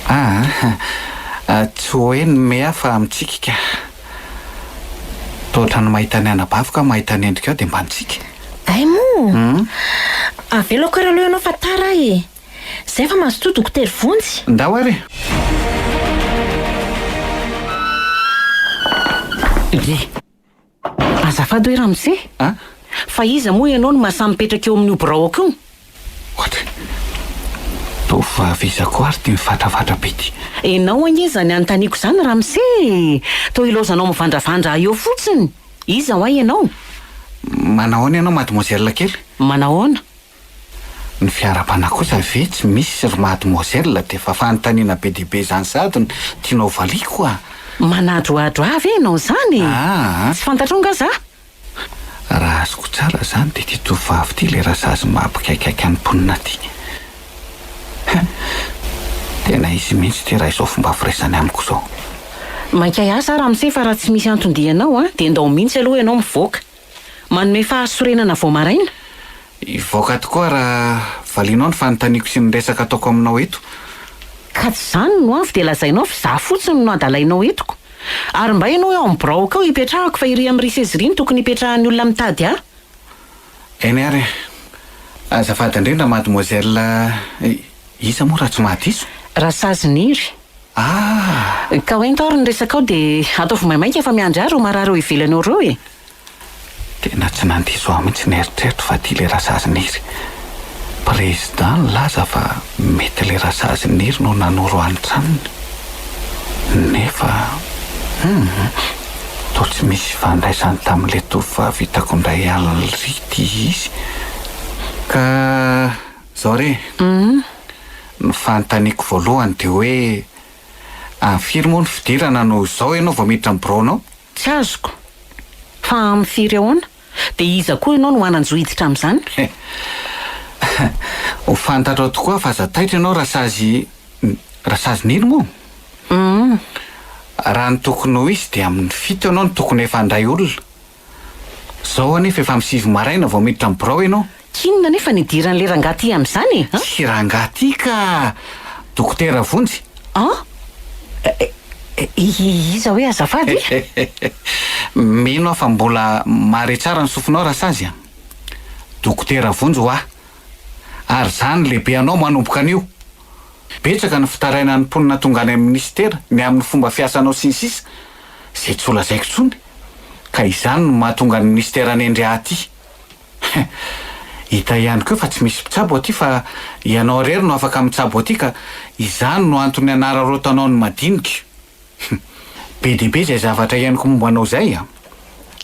Speaker 1: Aa, tsy hoe nimehy aho fa mitsiky ka. Toa ohatran'ny mahita ny anabaviko aho mahita ny endrikao dia mba mitsiky.
Speaker 3: Hay moa! Avelako ary aloha ianao fa tara aho e! Zay fa mazotoa Dokotera Vonjy.
Speaker 1: Ndao ary e!
Speaker 2: Ie. Azafady hoe ramose?
Speaker 1: A?
Speaker 2: Fa iza moa ianao no mahasahy mipetraka eo amin'io biraoko io?
Speaker 1: What? Tovovavy iza koa ary ity mifatrafatra be ity?
Speaker 2: Ianao ange izany anontaniako izany ramose e! Toa ilaozanao mivandravandra ahy eo fotsiny! Iza hoa ianao?
Speaker 1: Manahoana ianao mademoiselle kely?
Speaker 2: Manahoana?
Speaker 1: Ny fiarahabana kosa ve tsy misy ry mademoiselle dia efa fanontaniana be dia be izany sahady no tianao valiako a!
Speaker 2: Manadrohadro ahy ve ianao izany e?
Speaker 1: Aa!
Speaker 2: Tsy fantatrao nga za?
Speaker 1: Raha azoko tsara izany dia ity tovovavy ity ilay rasazy mampikaikaika ny mponina aty. Hein! Tena izy mihitsy ity raha izao fomba firesany amiko izao.
Speaker 2: Mainka hiasa aho ramose fa raha tsy misy anton-dianao a, dia ndao mihitsy aloha ianao mivoaka. Manome fahasorenana vao maraina.
Speaker 1: Hivoaka tokoa raha valianao ny fanontaniako sy ny resaka ataoko aminao eto.
Speaker 2: Ka tsy izany no avy dia lazainao fa izaho fotsiny no adalainao etoko. Ary mba ianao eo amin'ny biraoko eo hipetrahako fa iry amin'ry seza iry no tokony hipetrahan'ny olona mitady ahy.
Speaker 1: Eny ary e. Azafady indrindra mademoiselle. Iza moa raha tsy mahadiso?
Speaker 2: Rasaziniry.
Speaker 1: Ah!
Speaker 2: Ka hoento ary ny resakao dia ataovy maimaika fa miandry ahy ireo marary eo ivelany eo ireo e!
Speaker 1: Tena tsy nandiso ahy mihitsy ny eritreritro fa ity le Rasaziniry. Président nilaza fa mety le Rasaziniry no nanoro ahy ny tranony. Nefa hum! Toa tsy misy ifandraisany tamin'ilay tovovavy hitako indray alina ry ity izy. Ka zao re, ny fanontaniako voalohany dia hoe amin'ny firy moa ny fidirana no izao ianao vao miditra ny biraonao?
Speaker 2: Tsy azoko. Fa amin'ny firy ahoana? Dia iza koa ianao no hanan-jo hiditra amin'izany?
Speaker 1: Ho fantatrao tokoa fa aza taitra ianao Rasazy, Rasazy Nirina moa? Raha ny tokony ho izy dia amin'ny fito ianao no tokony efa handray olona. Izao anefa efa amin'ny sivy maraina vao miditra amin'ny birao ianao.
Speaker 2: K'inona anefa ny idiran'ilay rangahy ity amin'izany e? An?
Speaker 1: Tsy rangahy ity ka! Dokotera Vonjy.
Speaker 2: An? Iza hoe azafady?
Speaker 1: Mino aho fa mbola mahare tsara ny sofinao Rasazy a! Dokotera Vonjy ho'a. Ary izaho no lehibe anao manomboka anio. Betsaka ny fitarainan'ny mponina tonga any amin'ny minisitera ny amin'ny fomba fiasanao sy ny sisa izay tsy ho lazaiko intsony ka izany no mahatonga ny minisitera hanendry ahy aty. Hita ihany koa fa tsy misy mpitsabo aty fa ianao irery no afaka mitsabo aty ka izany no antony hanararaotanao ny madinika. Be dia be izay zavatra henoko momba anao izay a!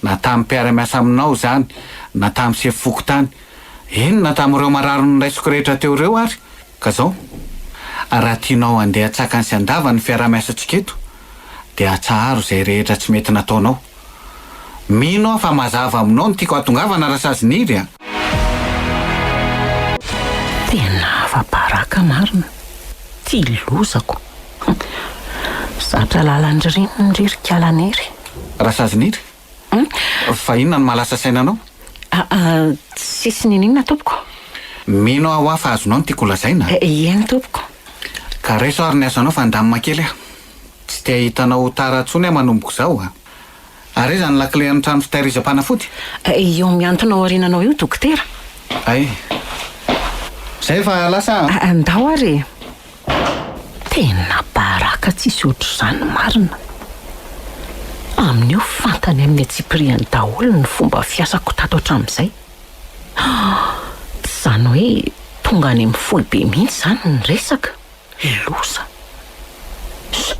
Speaker 1: Na tamin'ny mpiara-miasa aminao izany, na tamin'ny sefo fokontany, eny na tamin'ireo marary noraisiko rehetra teo ireo ary. Ka zao, raha tianao handeha an-tsakany sy an-davany ny fiaraha-miasantsika eto, dia atsaharo izay rehetra tsy mety nataonao. Mino aho fa mazava aminao ny tiako hahatongavana Rasaziniry a!
Speaker 2: Tena afa-baraka marina. Ty lozako. Zatra lalan-dririnina ndry ry Kalanery.
Speaker 1: Rasaziniry? Fa inona no mahalasa saina anao?
Speaker 2: Aa, tsisy niniana tompoko.
Speaker 1: Mino aho hoa fa azonao ny tiako holazaina.
Speaker 2: Eny tompoko.
Speaker 1: Ka raiso ary ny asanao fa andamina kely aho. Tsy te hahita anao ho tara intsony aho manomboka izao a! Ary aiza ny lakile an'ny trano fitahirizam-panafody?
Speaker 2: Eo mihantona ao aoriananao io dokotera.
Speaker 1: Hay. Izay fa lasa
Speaker 2: a! Ndao ary e! Tena baraka tsisy ohatr'izany marina. Amin'io fantany amin'ny antsipiriany daholo ny fomba fiasako tato hatramin'izay. Tsy izany hoe tonga any amin'ny foibe mihitsy izany ny resaka. Loza! Ss!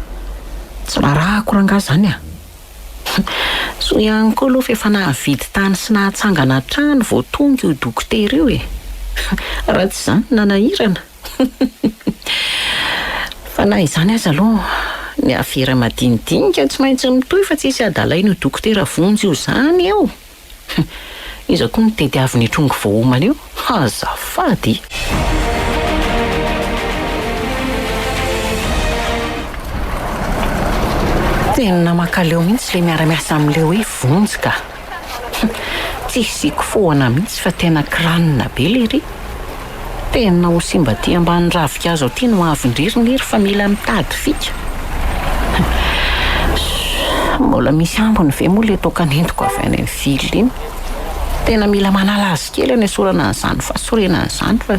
Speaker 2: Tsy rarahako rangahy izany a! Soa ihany koa aloha fa efa nahavidy tany sy nahatsangana trano vao tonga io dokotera io e! Raha tsy izany nanahirana! Fa na izany aza aloha, ny afera madinidinika tsy maintsy mitohy fa tsisy hadalain'io dokotera Vonjy io izany eo! Iza koa no tediaviny hitrongy vao homana eo? Azafady! Tena mankaleo mihitsy ilay miara-miasa amin'ilay hoe Vonjy ka! Tsy hisiako foana mihitsy fa tena crâne be lery. Tena ho simba aty ambany ravinkazo aty no avy-ndry ry Niry fa mila mitady fika. Mbola misy ambiny ve moa le toaka nentiko avy any amin'ny ville iny? Tena mila manala azy kely hanesorana an'izany fahasorenana izany fa.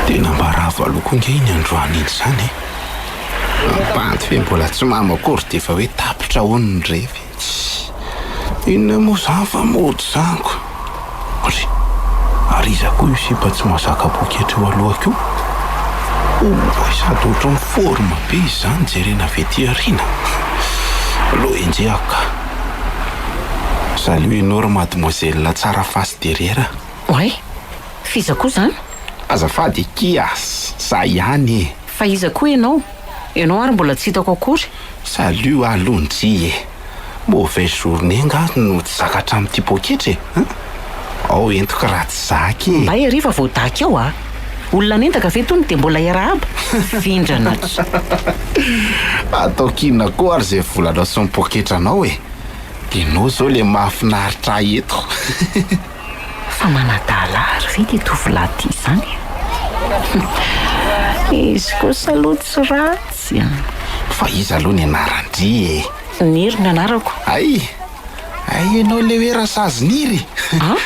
Speaker 4: Tena mba rava loko ange iny androany iny izany e! Bandy ve mbola tsy mamo akory dia efa hoe tapitra hono ny revy. Tssy! Inona moa izany fa mody izany ko! Ry! Ary iza koa io sipa tsy mahazaka poketra eo alohako io? Oay sady ohatran'ny forme be izy izany jerena avy ety aoriana. Aleo enjehako ka. Salut enao ry mademoiselle tsara face derrière.
Speaker 2: Oay! F'iza koa izany?
Speaker 4: Azafady akia, za ihany e!
Speaker 2: Fa iza koa ianao? Ianao ary mbola tsy hitako akory.
Speaker 4: Salut aloha ndry e! Mauvaise journée nga no tsy zaka hatramin'ity poketra e! Hein? Ao entiko raha tsy zaka e!
Speaker 2: Mbay hariva vao daky ao a! Olona nendaka ve tony dia mbola hiarahaba? Vendrana tsy.
Speaker 4: Ataoko inona koa ary izay volanao sy ny poketranao e! Enao zao le mahafinaritra ahy eto.
Speaker 2: Fa manadala ary ve ity tovolahy ity izany e? Izy kosa aloha tsy ratsy an!
Speaker 4: Fa iza aloha ny anaran-dry e?
Speaker 2: Niry ny anarako.
Speaker 4: Hay! Hay ianao ilay hoe Rasazy Niry?
Speaker 2: An?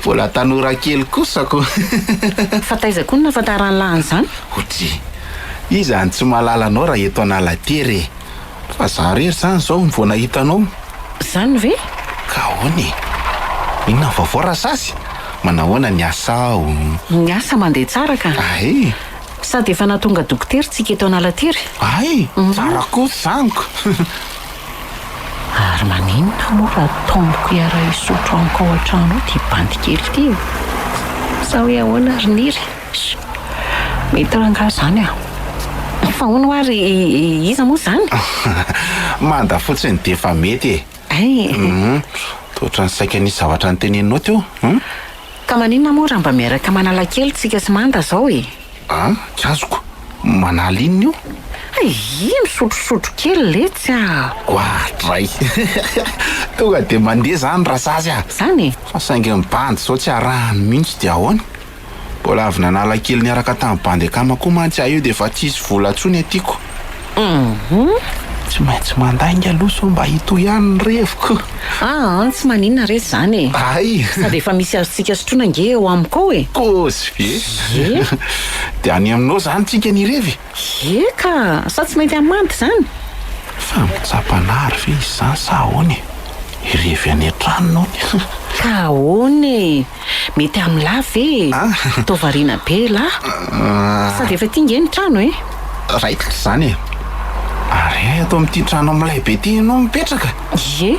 Speaker 4: Mbola tanora kely kosa ko.
Speaker 2: Fa taiza koa no nahafantaran'lah an'izany?
Speaker 4: Otri. Iza no tsy mahalala anao raha eto Analatery e? Fa za rery zany zao no vao nahita anao.
Speaker 2: Zany ve?
Speaker 4: Ka ahoana e? Inona ny vaovao Rasazy? Manahoana ny asa ao?
Speaker 2: Ny asa mandeha tsara ka.
Speaker 4: Ay!
Speaker 2: Sady efa nahatonga dokotera tsika eto Analatery.
Speaker 4: Ay! Tsara kosa izany ko!
Speaker 2: Ary maninona moa raha taomiko hiara-hisotro amiko ao an-trano ao ity bandy kely ity e? Sa hoe ahoana ry Niry? Mety rangahy izany a! Fa hono hoa ry iza moa izany?
Speaker 4: Manda fotsiny dia efa mety e!
Speaker 2: Hay!
Speaker 4: Hum, toa ohatran'ny saika nisy zavatra noteneninao teo, hum?
Speaker 2: Ka maninona moa raha mba miaraka manala kely tsika sy Manda zao e?
Speaker 4: An, tsy azoko. Manala inona io?
Speaker 2: Hay, misotrosotro kely letsy a!
Speaker 4: Oadray! Tonga dia mandeha zany Rasazy a!
Speaker 2: Zany e?
Speaker 4: Fa saingy ny bandy zao tsy arahany mihitsy dia ahoana? Mbola avy nanala kely niaraka tamin'ny bandy akama koa mantsy aho io dia efa tsisy vola intsony aty ko.
Speaker 2: Hum.
Speaker 4: Tsy maintsy mandainga aloha sao mba hitohy ihany ny reviko.
Speaker 2: Aa tsy maninona re izany e.
Speaker 4: Hay.
Speaker 2: Sady efa misy azontsika sotroina ange eo amiko ao e.
Speaker 4: Kôzy ve?
Speaker 2: Ie.
Speaker 4: Dia any aminao izany tsika ny hirevy?
Speaker 2: Ie ka! Sa tsy mainty hamandy izany?
Speaker 4: Fa mitsapa anah ary ve izy izany sa ahoana e? Hirevy any an-tranony hono.
Speaker 2: Ka ahoana e? Mety amin'lah ve e? Toa variana be elah. Sady efa ity nge ny trano e.
Speaker 4: Raikitra izany e. Ary hay ato amin'ity trano milay be ity ianao mipetraka?
Speaker 2: Ie.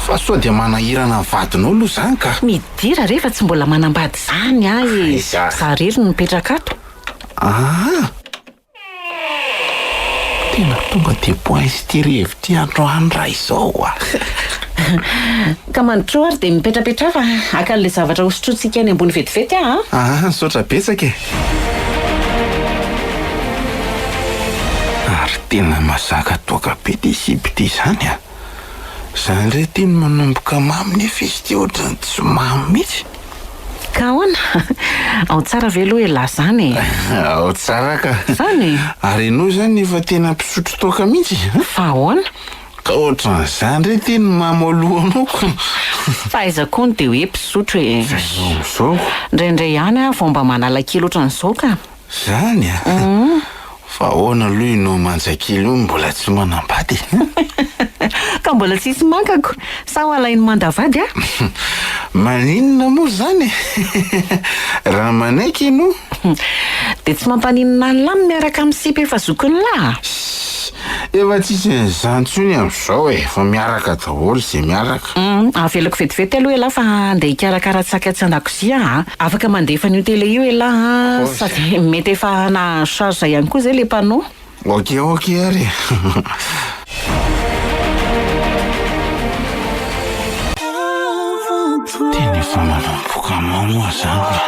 Speaker 4: Fa sao dia manahirana ny vadinao aloha izany ka.
Speaker 2: Midira re fa tsy mbola manambady izany aho e. Za irery no mipetraka ato.
Speaker 4: Aa! Tena tonga dia poince ity revy ity androany raha izao a!
Speaker 2: Ka mandrosoa ary dia mipetrapetraha fa haka an'ilay zavatra hosotrointsika eny ambony vetivety aho a!
Speaker 4: Aa, misaotra betsaka e! Ary tena mazaka toaka be ity sipa ity izany a! Izany indray ity no manomboka mamy nefa izy ity ohatran'ny tsy mamy mihitsy.
Speaker 2: Ka ahoana? Ao tsara ve aloha elah zany e?
Speaker 4: Ao tsara ka.
Speaker 2: Zany e?
Speaker 4: Ary ianao izany efa tena mpisotro toaka mihitsy an?
Speaker 2: Fa ahoana?
Speaker 4: Ka ohatran'izany indray ity no mamo alohanao ko.
Speaker 2: Fa aiza koa no dia hoe mpisotro e?
Speaker 4: Izao amin'izao.
Speaker 2: Indraindray ihany aho vao mba manala kely ohatran'izao ka.
Speaker 4: Zany a? Fa ahoana aloha ianao manjakely io no mbola tsy manambady e?
Speaker 2: Ka mbola tsisy mankako, sa ho alain'i Manda vady aho?
Speaker 4: Maninona moa izany e? Raha manaiky ianao.
Speaker 2: Dia tsy mampaninona an'lah ny miaraka amin'ny sipa efa zokin'lah?
Speaker 4: Ssss, efa tsisy an'izany intsony amin'izao e, efa miaraka daholo izay miaraka.
Speaker 2: Hum, avelako vetivety aloha elah fa andeha hikarakara tsaka atsy an-dakozia a! Afaka mandefa an'io télé io elah a! Sady mety efa nahazo charge ihany koa izay le panneau.
Speaker 4: Ok ok ary e! Tena efa manomboka mamo zany ka!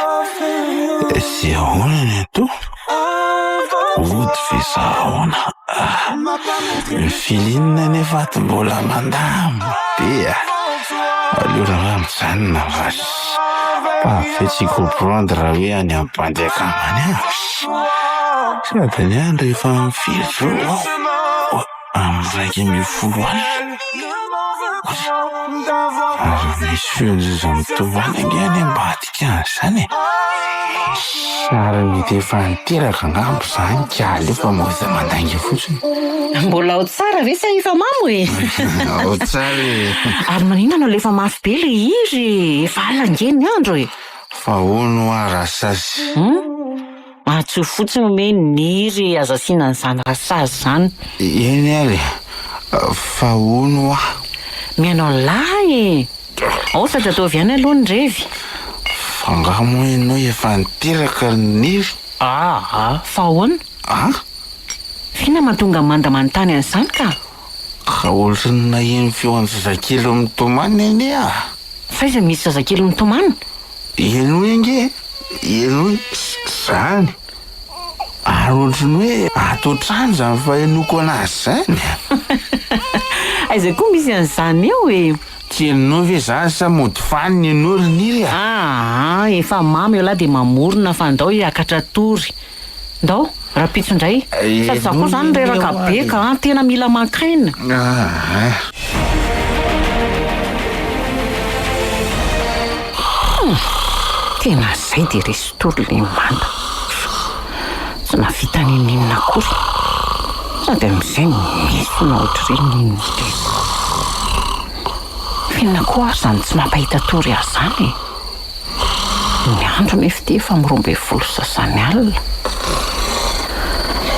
Speaker 4: Dia ahoana ny atao? Hody ve sa ahoana? Ny feeling anefa ato mbola mandamina be a! Aleo rangahy mijanona fa pas ve tsy comprendre hoe any amin'ny bandy akama any aho. Sady ny ahy rehefa mifidy zao aho amin'ny 11 alina. Ary misy feon-jaza mitomany ange any ambadika. Ka zany e! Ary mety efa niteraka angamba izany ka aleo fa mody mandainga fotsiny.
Speaker 2: Mbola ao tsara ve sa efa mamo e?
Speaker 4: Ao tsara e!
Speaker 2: Ary maninona no alefa mafy be le hira e? Efa alina ange ny andro e!
Speaker 4: Fa hono hoa Rasazy.
Speaker 2: Hum? Antsoy fotsiny hoe Niry e, aza asiana an'izany Rasazy izany.
Speaker 4: Eny ary e! Fa hono hoa.
Speaker 2: Mihaino an'lah e! Ao sady ataovy ihany aloha ny revy.
Speaker 4: Fa angaha moa ianao efa niteraka ry Niry?
Speaker 2: Aa! Fa ahoana?
Speaker 4: A?
Speaker 2: F'inona mahatonga manda manontany an'izany ka?
Speaker 4: Ka ohatran'ny naheno feon'ny zazakely mitomany anie aho.
Speaker 2: F'aiza misy zazakely mitomany?
Speaker 4: Henoy ange e! Henoy zany! Ary ohatran'ny hoe ato an-trano izany fahenoako anazy izany a!
Speaker 2: Aiza koa misy an'izany eo e!
Speaker 4: Tsy henonao ve izany sa mody fanina ianao ry Niry a!
Speaker 2: Aa, efa mamo ialahy dia mamorona fa ndao hiakatra tory. Ndao, rahampitso indray. Sady za koa izany reraka be ka, tena mila maka aina.
Speaker 4: Aa.
Speaker 2: Tena zay dia resin-tory le manda. Tsy nahavita n'inon'inona akory. Sady amin'izay miesona ohatr'ireny ny tenako. F'inona koa ary izany tsy mampahita tory ahy izany e? Ny andro nefa ity efa amin'ny 12:30 alina.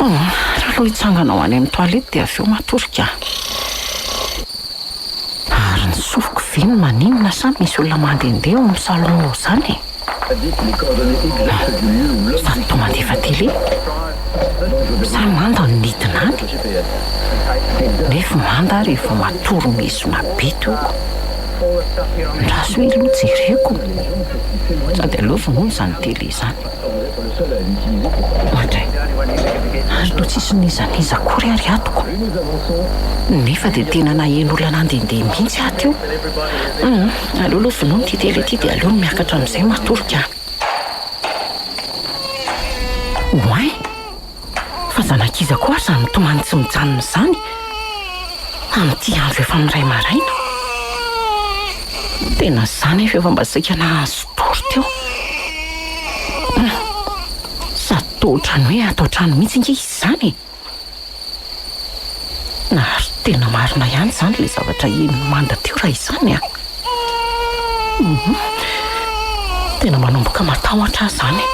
Speaker 2: Hum, raha aloha hitsangana ho any amin'ny toilette dia avy eo matory ka. Ary ny sofiko ve no maninona sa misy olona mandehandeha ao amin'ny salon ao izany e? Sady toa mandefa télé? Sa manda no nidina any? Nefa manda ary efa matory mihesona be toko. Andraso hoe aloha jereko. Sady aleo vonoina izany télé izany. Oadray. Ary toa tsisy n'iza n'iza akory ary atoko. Nefa dia tena naheno olona nandehandeha mihitsy aho teo. Hum, aleo aloha vonoina ity télé ity dia aleo miakatra amin'izay matory ka. Oay! Fa zanak'iza koa ary izany mitomany tsy mijanona izany amin'ity andro efa miray maraina? Tena izaho nefa efa mba saika nahazo tory teo. Hum, sady toa ohatran'ny hoe ato an-trano mihitsy ange izy izany e! Ary tena marina ihany izany ilay zavatra henon'i Manda teo raha izany an! Hum, tena manomboka matahotra aho izany.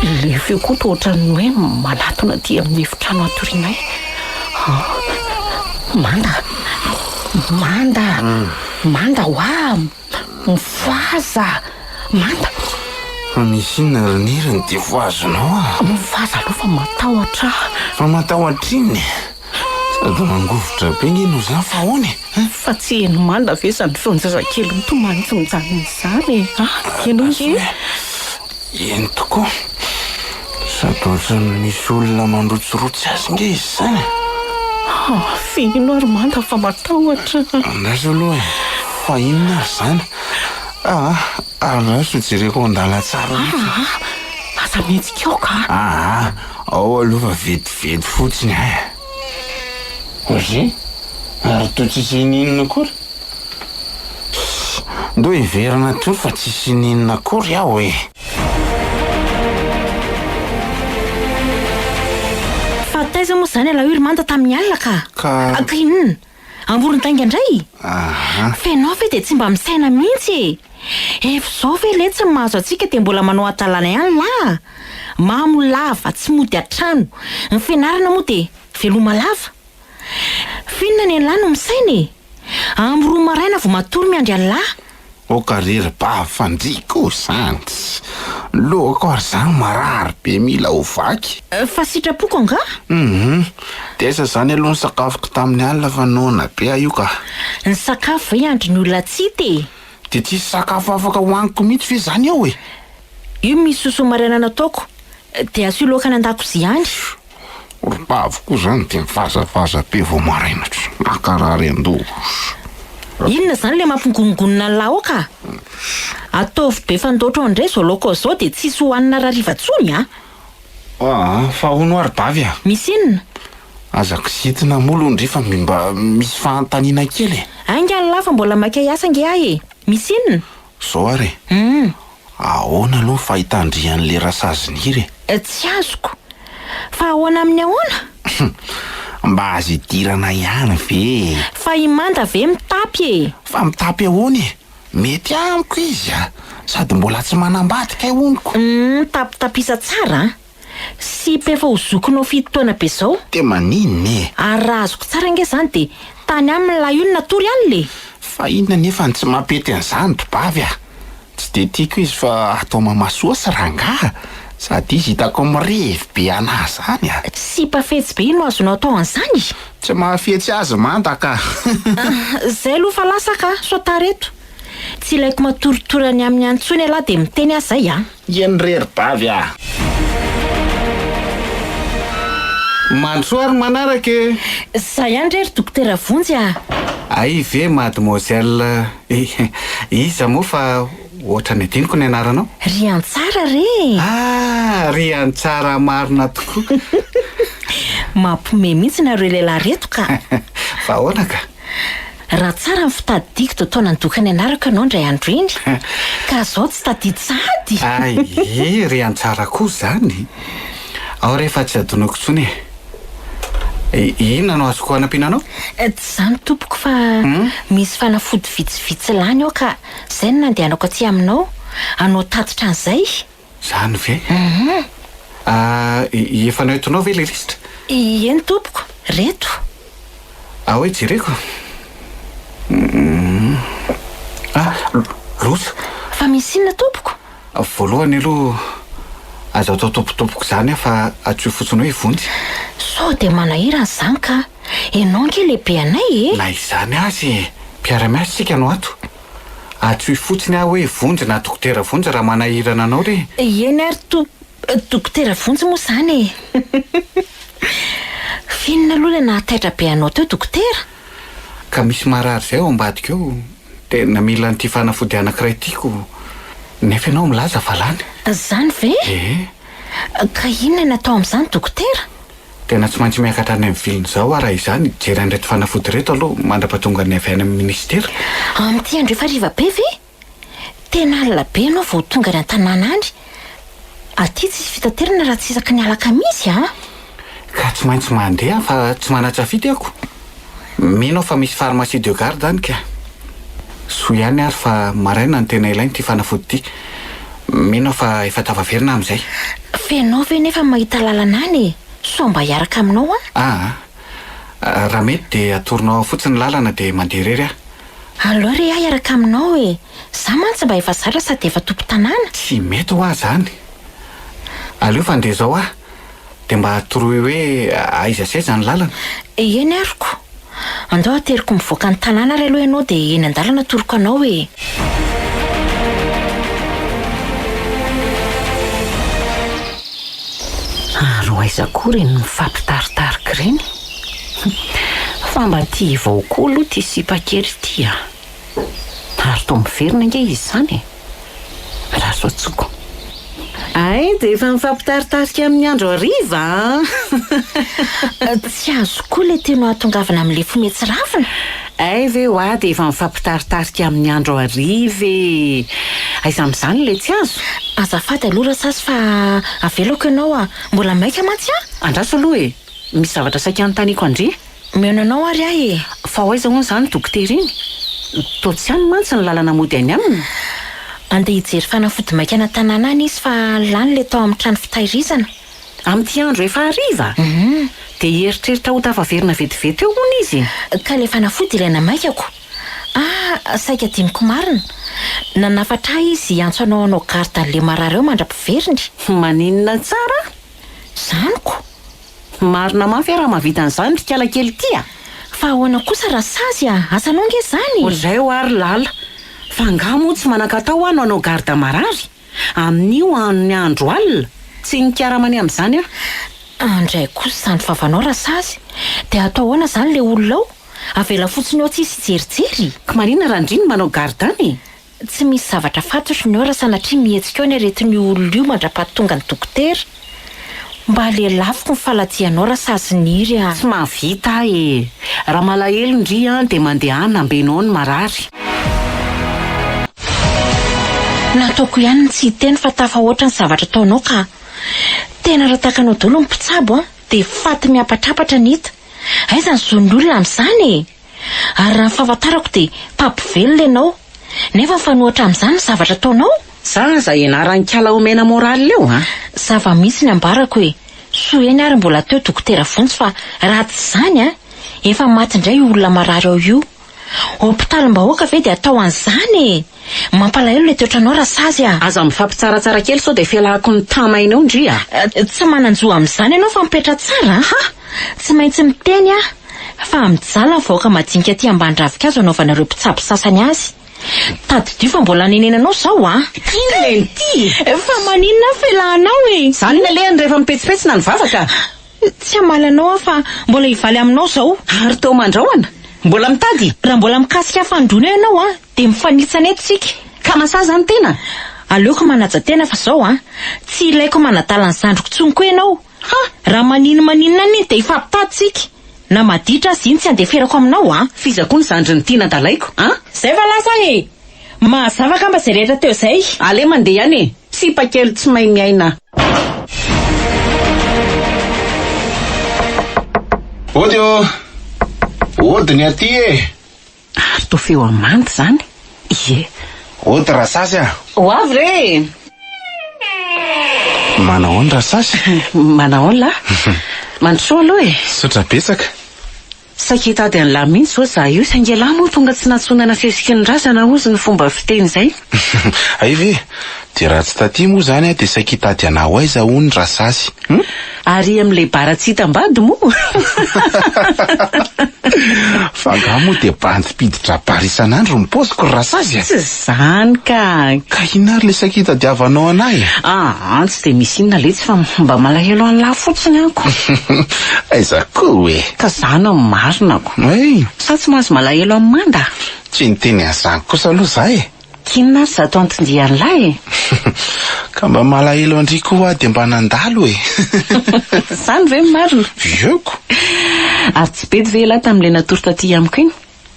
Speaker 2: Ilay feo koa toa ohatran'ny hoe manatona aty amin'ny efitrano hatorianay. Ah, Manda! Manda! Manda hoa! Mifohaza! Manda!
Speaker 4: Fa misy inona ry Niriny dia vohazonao ah?
Speaker 2: Mifohaza aloha fa matahotra aho.
Speaker 4: Fa matahotra inona e? Sady mangovitra be nge noho izany fa ahoana e?
Speaker 2: Fa tsy heno manda ve izany feon-jazakely mitomany tsy mijanona izany e? Ah, henoy nge!
Speaker 4: Eny tokoa. Sady ohatran'ny misy olona mandrotsirotsy azy nge izy izany e.
Speaker 2: Ah, fihino ary manda fa matahotra.
Speaker 4: Andraso aloha e. Fa inona ary izany? Ah, andraso jereko ao an-dalantsara mihitsy.
Speaker 2: Ah, ah, aza mihetsika ao ka.
Speaker 4: Ah, ao aloha fa vetivety fotsiny aho e. Roger, ary toa tsisy iniinona akory. Ndao hiverina atory fa tsisy iniinona akory aho e.
Speaker 3: Fa taiza moa izany ialahy ry Manda tamin'ny alina ka?
Speaker 4: Ka.
Speaker 3: Ka inona? Amoron-dainga indray?
Speaker 4: Aha.
Speaker 3: Fa ianao ve dia tsy mba misaina mihitsy e? Efa izao ve letsy ny mahazo antsika dia mbola manao hadalana ihany lahy? Mamo lava, tsy mody an-trano. Ny fianarana moa dia veloma lava. F'inona ny an'lah no misaina e? Amin'ny roa maraina vao matory miandry an'lah.
Speaker 4: Oka re ry bavy fa ndry koa zany tsy lohako ary zany marary be mila ho vaky.
Speaker 3: Fa sitrapoko angaha?
Speaker 4: Hum de aiza zany aloha ny sakafoko tamin'ny alina fa noana be aho io ka.
Speaker 3: Ny sakafo ve andry ny olona tsy hita e?
Speaker 4: De tsisy sakafo afaka hohaniko mihitsy ve zany eo e?
Speaker 3: Io misy sosoa maraina nataoko de asio laoka any an-dakozia any.
Speaker 4: Ry bavy koa zany de mivazavaza be vao maraina tsy mankarary an-doha.
Speaker 3: Inona zany le mampigonongonona ny laoka? Ataovy be fandoatra ao indray zao laoka ao zao de tsisy hohanina rariva tsony a!
Speaker 4: Aa fa hono hoa ry bavy a!
Speaker 3: Misy inona?
Speaker 4: Aza kizitina moa aloha ndry fa mba misy fanontaniana kely e!
Speaker 3: Ainga ny lahy fa mbola maika hiasa ange aho e! Misy inona?
Speaker 4: Zao ary e! Ahoana aloha ny fahitandry an'le Rasaziniry
Speaker 3: e? Tsy azoko. Fa ahoana amin'ny ahoana?
Speaker 4: Mba azo idirana ihany ve e?
Speaker 3: Fa i Manda ve mitapy e?
Speaker 4: Fa mitapy ahoana e? Mety amiko izy a! Sady mbola tsy manambady kay honoko.
Speaker 3: Humm tapitapisa tsara an! Sipa efa ho zokinao fito taona be zao.
Speaker 4: Dia maninona e?
Speaker 3: Ary raha azoko tsara ange izany dia tany aminy lahy io no natory alina e!
Speaker 4: Fa inona anefa no tsy mampety an'izany ry bavy a! Tsy dia tiako izy fa atao mamasoasy rangaha! Sady izy hitako mirevy be anah zany a!
Speaker 3: Sipa fetsy be no azonao atao an'izany?
Speaker 4: Tsy mahafetsy azy manda ka!
Speaker 3: Zay aloha fa lasa ka! Sao tara eto! Tsy ilaiko matoritory any aminy any intsony ialahy dia miteny aho zay a!
Speaker 4: Eny re ry bavy a!
Speaker 1: Mandrosoa ary manaraka e!
Speaker 3: Zay ihany re ry Dokotera Vonjy a!
Speaker 1: Hay ve mademoiselle iza moa fa ohatran'ny adinoko ny anaranao?
Speaker 3: Riantsara re e!
Speaker 1: Ah! Riantsara marina tokoa!
Speaker 3: Mampiomehy mihitsy nareo lehilahy reto ka!
Speaker 1: Fa ahoana ka?
Speaker 3: Raha tsara ny fitadidiako dia toa nandoka ny anarako ianao indray andro iny. Ka zao tsy tadidy sahady.
Speaker 1: Aie ry antsara koa zany. Ao re fa tsy adinoiko intsony e. Inona no azoko anampiana anao?
Speaker 3: Tsy izany tompoko fa misy fanafody vitsivitsy lany ao ka izay no nandehanako aty aminao hanao tatitra an'izay.
Speaker 1: Izany ve? Efa noentinao ve ilay lisitra?
Speaker 3: Eny tompoko, reto.
Speaker 1: Ao e jereko. Ah, loza.
Speaker 3: Fa misy inona tompoko?
Speaker 1: Voalohany aloha, aza atao tompotompoko izany aho fa antsoy fotsiny hoe Vonjy.
Speaker 3: Sao dia manahirana izany ka! Ianao ange lehibe anay e!
Speaker 1: Na izany aza e! Mpiara-miasa isika no ato. Antsoy fotsiny aho hoe Vonjy na Dokotera Vonjy raha manahirana anao re.
Speaker 3: Eny ary to, Dokotera Vonjy moa izany e! F'inona aloha ilay nahataitra be anao teo Dokotera?
Speaker 1: Ka misy marary izay ao ambadika ao, tena mila an'ity fanafody anankiray ity ko, nefa ianao milaza fa lany.
Speaker 3: Izany ve?
Speaker 1: Ee.
Speaker 3: Ka inona no atao amin'izany Dokotera?
Speaker 1: Tena tsy maintsy miakatra any amin'ny viliny izao aho raha izany, hijery an'ireto fanafody ireto aloha mandra-pahatonga ny avy any amin'ny minisitera.
Speaker 3: Amin'ity andro efa hariva be ve? Tena alina be ianao vao tonga any an-tanàna any. Aty tsisy fitaterana raha tsy isaky ny alakamisy a!
Speaker 1: Ka tsy maintsy mandeha aho fa tsy manan-tsafidy ako. Mino aho fa misy pharmacie de garde any ka. Soa ihany ary fa maraina no tena ilaina ity fanafody ity. Mino aho fa efa tafaverina aho amin'izay.
Speaker 3: Fa ianao ve nefa mahita lalana any e? Sao mba hiaraka aminao aho?
Speaker 1: Aa. Raha mety dia atoronao aho fotsiny ny lalana dia mandeha irery aho.
Speaker 3: Aleo re aho hiaraka aminao e! Za mantsy mba efa zatra sady efa tompon-tanàna.
Speaker 1: Tsy mety hoa zany. Aleo fa andeha izao aho dia mba atoroy hoe aiza sy aiza ny lalana.
Speaker 3: Eny ary ko. Andao ateriko mivoaka ny tanàna ary aloha ianao dia eny an-dalana atoroko anao e.
Speaker 2: Ary ho aiza koa ireny mifampitaritarika ireny? Fa mba tia vao koa aloha ity sipa kely ity a! Ary toa miverina ange izy izany e! Rasoatsoko. Hay dia efa mifampitaritarika amin'ny andro hariva an!
Speaker 3: Tsy azoko koa ilay tianao hahatongavana amin'ilay fometsy ravina.
Speaker 2: Hay ve hoa dia efa mifampitaritarika amin'ny andro hariva e! Aiza amin'izany ilay tsy azo?
Speaker 3: Azafady aloha Rasasy fa avelako ianao a! Mbola maika mantsy an!
Speaker 2: Andraso aloha e! Misy zavatra saika hanontaniako an-dry.
Speaker 3: Mihaino anao ary aho e!
Speaker 2: Fa ho aiza hono izany dokotera iny? Toa tsy any mantsy ny lalana mody any aminy.
Speaker 3: Andeha hijery fanafody maika any an-tanàna any izy fa lany ilay tao amin'ny trano fitahirizana.
Speaker 2: Amin'ity andro efa hariva? Dia hieritreritra ho tafaverina vetivety eo hono izy.
Speaker 3: Ka ilay fanafody ilaina maika ko! Ah, saika adinoko marina. Nanafatra ahy izy hiantso anao hanao garde an'ilay marary ao mandra-piveriny.
Speaker 2: Maninona tsara?
Speaker 3: Izany ko!
Speaker 2: Marina mafy aho raha mahavita an'izany ry kala kely ity a!
Speaker 3: Fa ahoana kosa Rasazy a! Asanao nge izany e!
Speaker 2: Ohatr'izay hoa ry Lala! Fa angaha moa tsy manan-katao aho no hanao garde marary? Amin'io amin'ny andro alina? Tsy nikaramany amin'izany aho.
Speaker 3: Andray kosa izany vavanao Rasazy! Dia atao ahoana izany ilay olona ao? Avela fotsiny ao tsisy hijerijery?
Speaker 2: Ka maninona raha ndry no manao garde any e?
Speaker 3: Tsy misy zavatra fantatro ny eo raha sanatria mihetsika eo ny aretin'io olona io mandrapahatonga ny dokotera. Mba lelafiko ny faladianao Rasaziniry a!
Speaker 2: Tsy mahavita aho e! Raha malahelo ndry an dia mandehana ambeno ao ny marary.
Speaker 3: Nataoko ihany ny tsy hiteny fa tafahoatra ny zavatra ataonao ka! Tena raha takanao daholo ny mpitsabo an dia faty miapatrapatra ny hita! Aiza ny zon'ny olona amin'izany e! Ary raha ny fahafantarako dia mpampivelona ianao. Nefa mifanohitra amin'izany ny zavatra ataonao?
Speaker 2: Za aza ianaran'i kala omena morale eo a!
Speaker 3: Zava-misy ny ambarako e! Soa ihany ary mbola teo Dokotera Vonjy fa raha tsy izany an! Efa maty indray io olona marary ao io. Hopitalim-bahoaka ve dia atao an'izany e! Mampalahelo ilay toetranao Rasazy a!
Speaker 2: Aza mifampitsaratsara kely sao dia felahako ny tamaina eo ndry a!
Speaker 3: Tsy manan-jo amin'izany ianao fa mipetra tsara a!
Speaker 2: Ha!
Speaker 3: Tsy maintsy miteny aho fa mijaly ny vahoaka madinika aty ambany ravinkazo anaovanareo mpitsabo sasany azy. Tadidio fa mbola anenenanao izao a!
Speaker 2: Inona e ity?
Speaker 3: Fa maninona ny felahanao e?
Speaker 2: Izany ny alehany rehefa mipetsipetsina ny vavaka.
Speaker 3: Tsy hamaly anao aho fa mbola hivaly aminao izao.
Speaker 2: Ary toa mandrahona? Mbola mitady?
Speaker 3: Raha mbola mikasika fandroana eo ianao an, dia mifanitsana eto isika.
Speaker 2: Ka masaha izany tena?
Speaker 3: Aleoko manaja tena fa izao an, tsy ilaiko manadala ny zandriko intsony koa ianao.
Speaker 2: Ha!
Speaker 3: Raha maninomaninona any dia hifampitady isika.
Speaker 5: Na maditra aza iny tsy andeferako aminao a!
Speaker 2: F'iza koa ny zandrin'i Tiana adalaiko an?
Speaker 5: Zay va lasa e! Mazava angamba izay rehetra teo izay.
Speaker 2: Aleo mandeha ihany e! Sipa kely tsy mahay miaina.
Speaker 4: Ody ô! Ody ny aty e!
Speaker 2: Ary toa feo amandy izany? Ie.
Speaker 4: Ody Rasasy a!
Speaker 2: Ho avy re e!
Speaker 4: Manahoana Rasasy?
Speaker 2: Manahoana lahy? Mandrosoa aloha e!
Speaker 4: Misaotra betsaka.
Speaker 2: Saika hitady an'lah mihitsy zao za io saingy elah moa tonga tsy nantsoina nasesiky ny razana hozy ny fomba fiteny izay.
Speaker 4: Hay ve? Dia raha tsy taty moa izany aho dia saika hitady anah ho aiza hono Rasasy? Hum?
Speaker 2: Ary amin'ilay bara tsy hitam-bady moa?
Speaker 4: Fa angaha moa dia bandy mpiditra bar isan'andro ny paoziko ry Rasazy a?
Speaker 2: Tsy izany ka!
Speaker 4: Ka inona ary ilay saika hitadiavanao an'ahy e?
Speaker 2: Aa, tsy dia misy inona letsy fa mba malahelo an'lah fotsiny aho ko.
Speaker 4: Aiza koa e?
Speaker 2: Ka izany no marina ko.
Speaker 4: Hay!
Speaker 2: Sa tsy mahazo malahelo amin'i Manda?
Speaker 4: Tsy niteny an'izany kosa aloha za e!
Speaker 2: K'inona ary zato anton-dian'lah e?
Speaker 4: Ka mba malahelo an-dry koa aho dia mba nandalo e!
Speaker 2: Izany ve ny marina?
Speaker 4: Vieux-ko!
Speaker 2: Ary tsy bedy ve ialahy tamin'ilay natory taty amiko iny?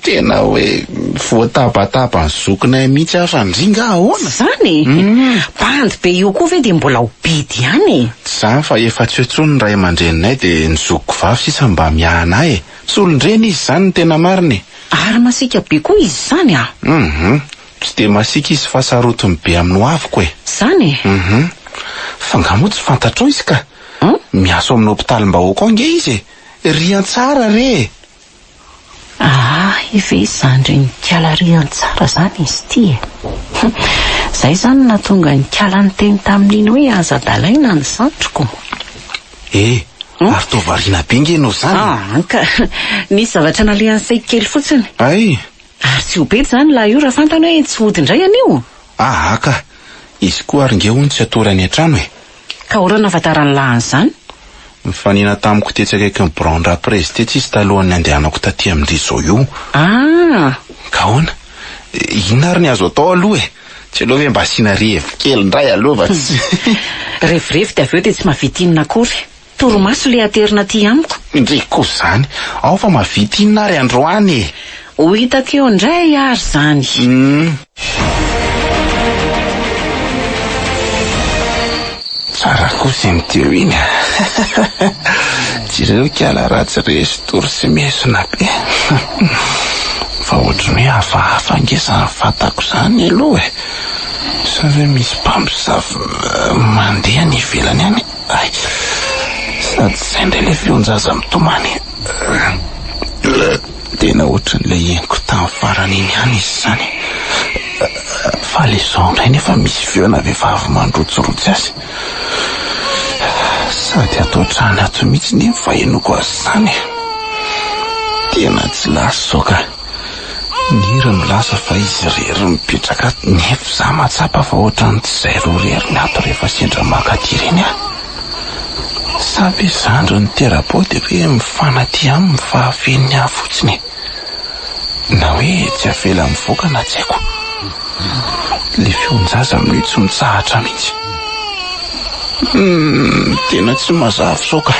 Speaker 4: Tena hoe voatabataba ny zokinay mihitsy aho fa ndry nga ahoana?
Speaker 2: Izany e? Bandy be io koa ve dia mbola ho bedy ihany e?
Speaker 4: Tsy izany fa efa tsy eo intsony ny ray aman-dreninay dia ny zokiko vavy sisa mba miahy anay e! Solon-dreny izy izany no tena marina e!
Speaker 2: Ary masiaka be koa izy izany a!
Speaker 4: Hum, tsy dia masiaka izy fa sarotiny be amin'ny ho aviko e!
Speaker 2: Izany e?
Speaker 4: Hum, fa angaha moa tsy fantatrao izy ka? Miasa ao amin'ny hopitalim-bahoaka ao ange izy e! Riantsara re e!
Speaker 2: Ahy ve izany renikala Riantsara izany izy ity e? Izay izany no nahatonga an'ikala niteny tamin'iny hoe aza adalaina ny zandriko.
Speaker 4: Eh! Ary toa variana be nge ianao izany e!
Speaker 2: Ah, ka nisy zavatra nalehan'ny saiko kely fotsiny.
Speaker 4: Hay!
Speaker 2: Ary tsy ho bedy izany lahy io raha fantany hoe tsy hody indray anio?
Speaker 4: Aa ka! Izy koa ary nge hono tsy hatory any an-trano e!
Speaker 2: Ka ahoana no ahafantaran'ny lahy an'izany?
Speaker 4: Nifanena tamiko tetsy akaikin'ny biraon-dRaprezy tetsy izy talohan'ny handehanako taty amin-dry izao io.
Speaker 2: Ah!
Speaker 4: Ka ahoana? Inona ary ny azo atao aloha e? Tsy aleo ve mba asiana revy kely indray aloha fa tsy.
Speaker 2: Revirevy dia avy eo dia tsy mahavita inona akory. Torimaso ilay aterina aty amiko.
Speaker 4: Ndry koa izany. Ao fa mahavita inona ary androany e?
Speaker 2: Ho hitako eo indray ary izany.
Speaker 4: Tsara kosa iny teo iny a! Jereo kiala ratsy resy tory sy miesona be. Fa ohatran'ny hoe hafahafa ange izany vatako izany aloha e! Sa ve misy mpamosavy mandeha any ivelany any? Hay! Sady izay indray ilay feon-jaza mitomany. Tena ohatran'ilay henoko tamin'ny farany iny ihany izy izany. Fa ilay izao indray nefa misy feona vehivavy mandrotsirotsy azy. Sady ato an-trano ato mihitsy anie ny fahenoako azy izany e. Tena tsy lasa izao ka. Niry milaza fa izy irery mipetraka ato nefa izaho mahatsapa fa ohatran'ny tsy izay roa irery ny ato rehefa sendra maka aty ireny aho. Sa ve zandry nitera-bao dia hoe mifanatia aminy fa afeniny ahy fotsiny e? Na hoe tsy avela mivoaka na tsy haiko. Ilay feon-jaza amin'io tsy mitsahatra mihitsy. Humm, tena tsy mazava izao ka.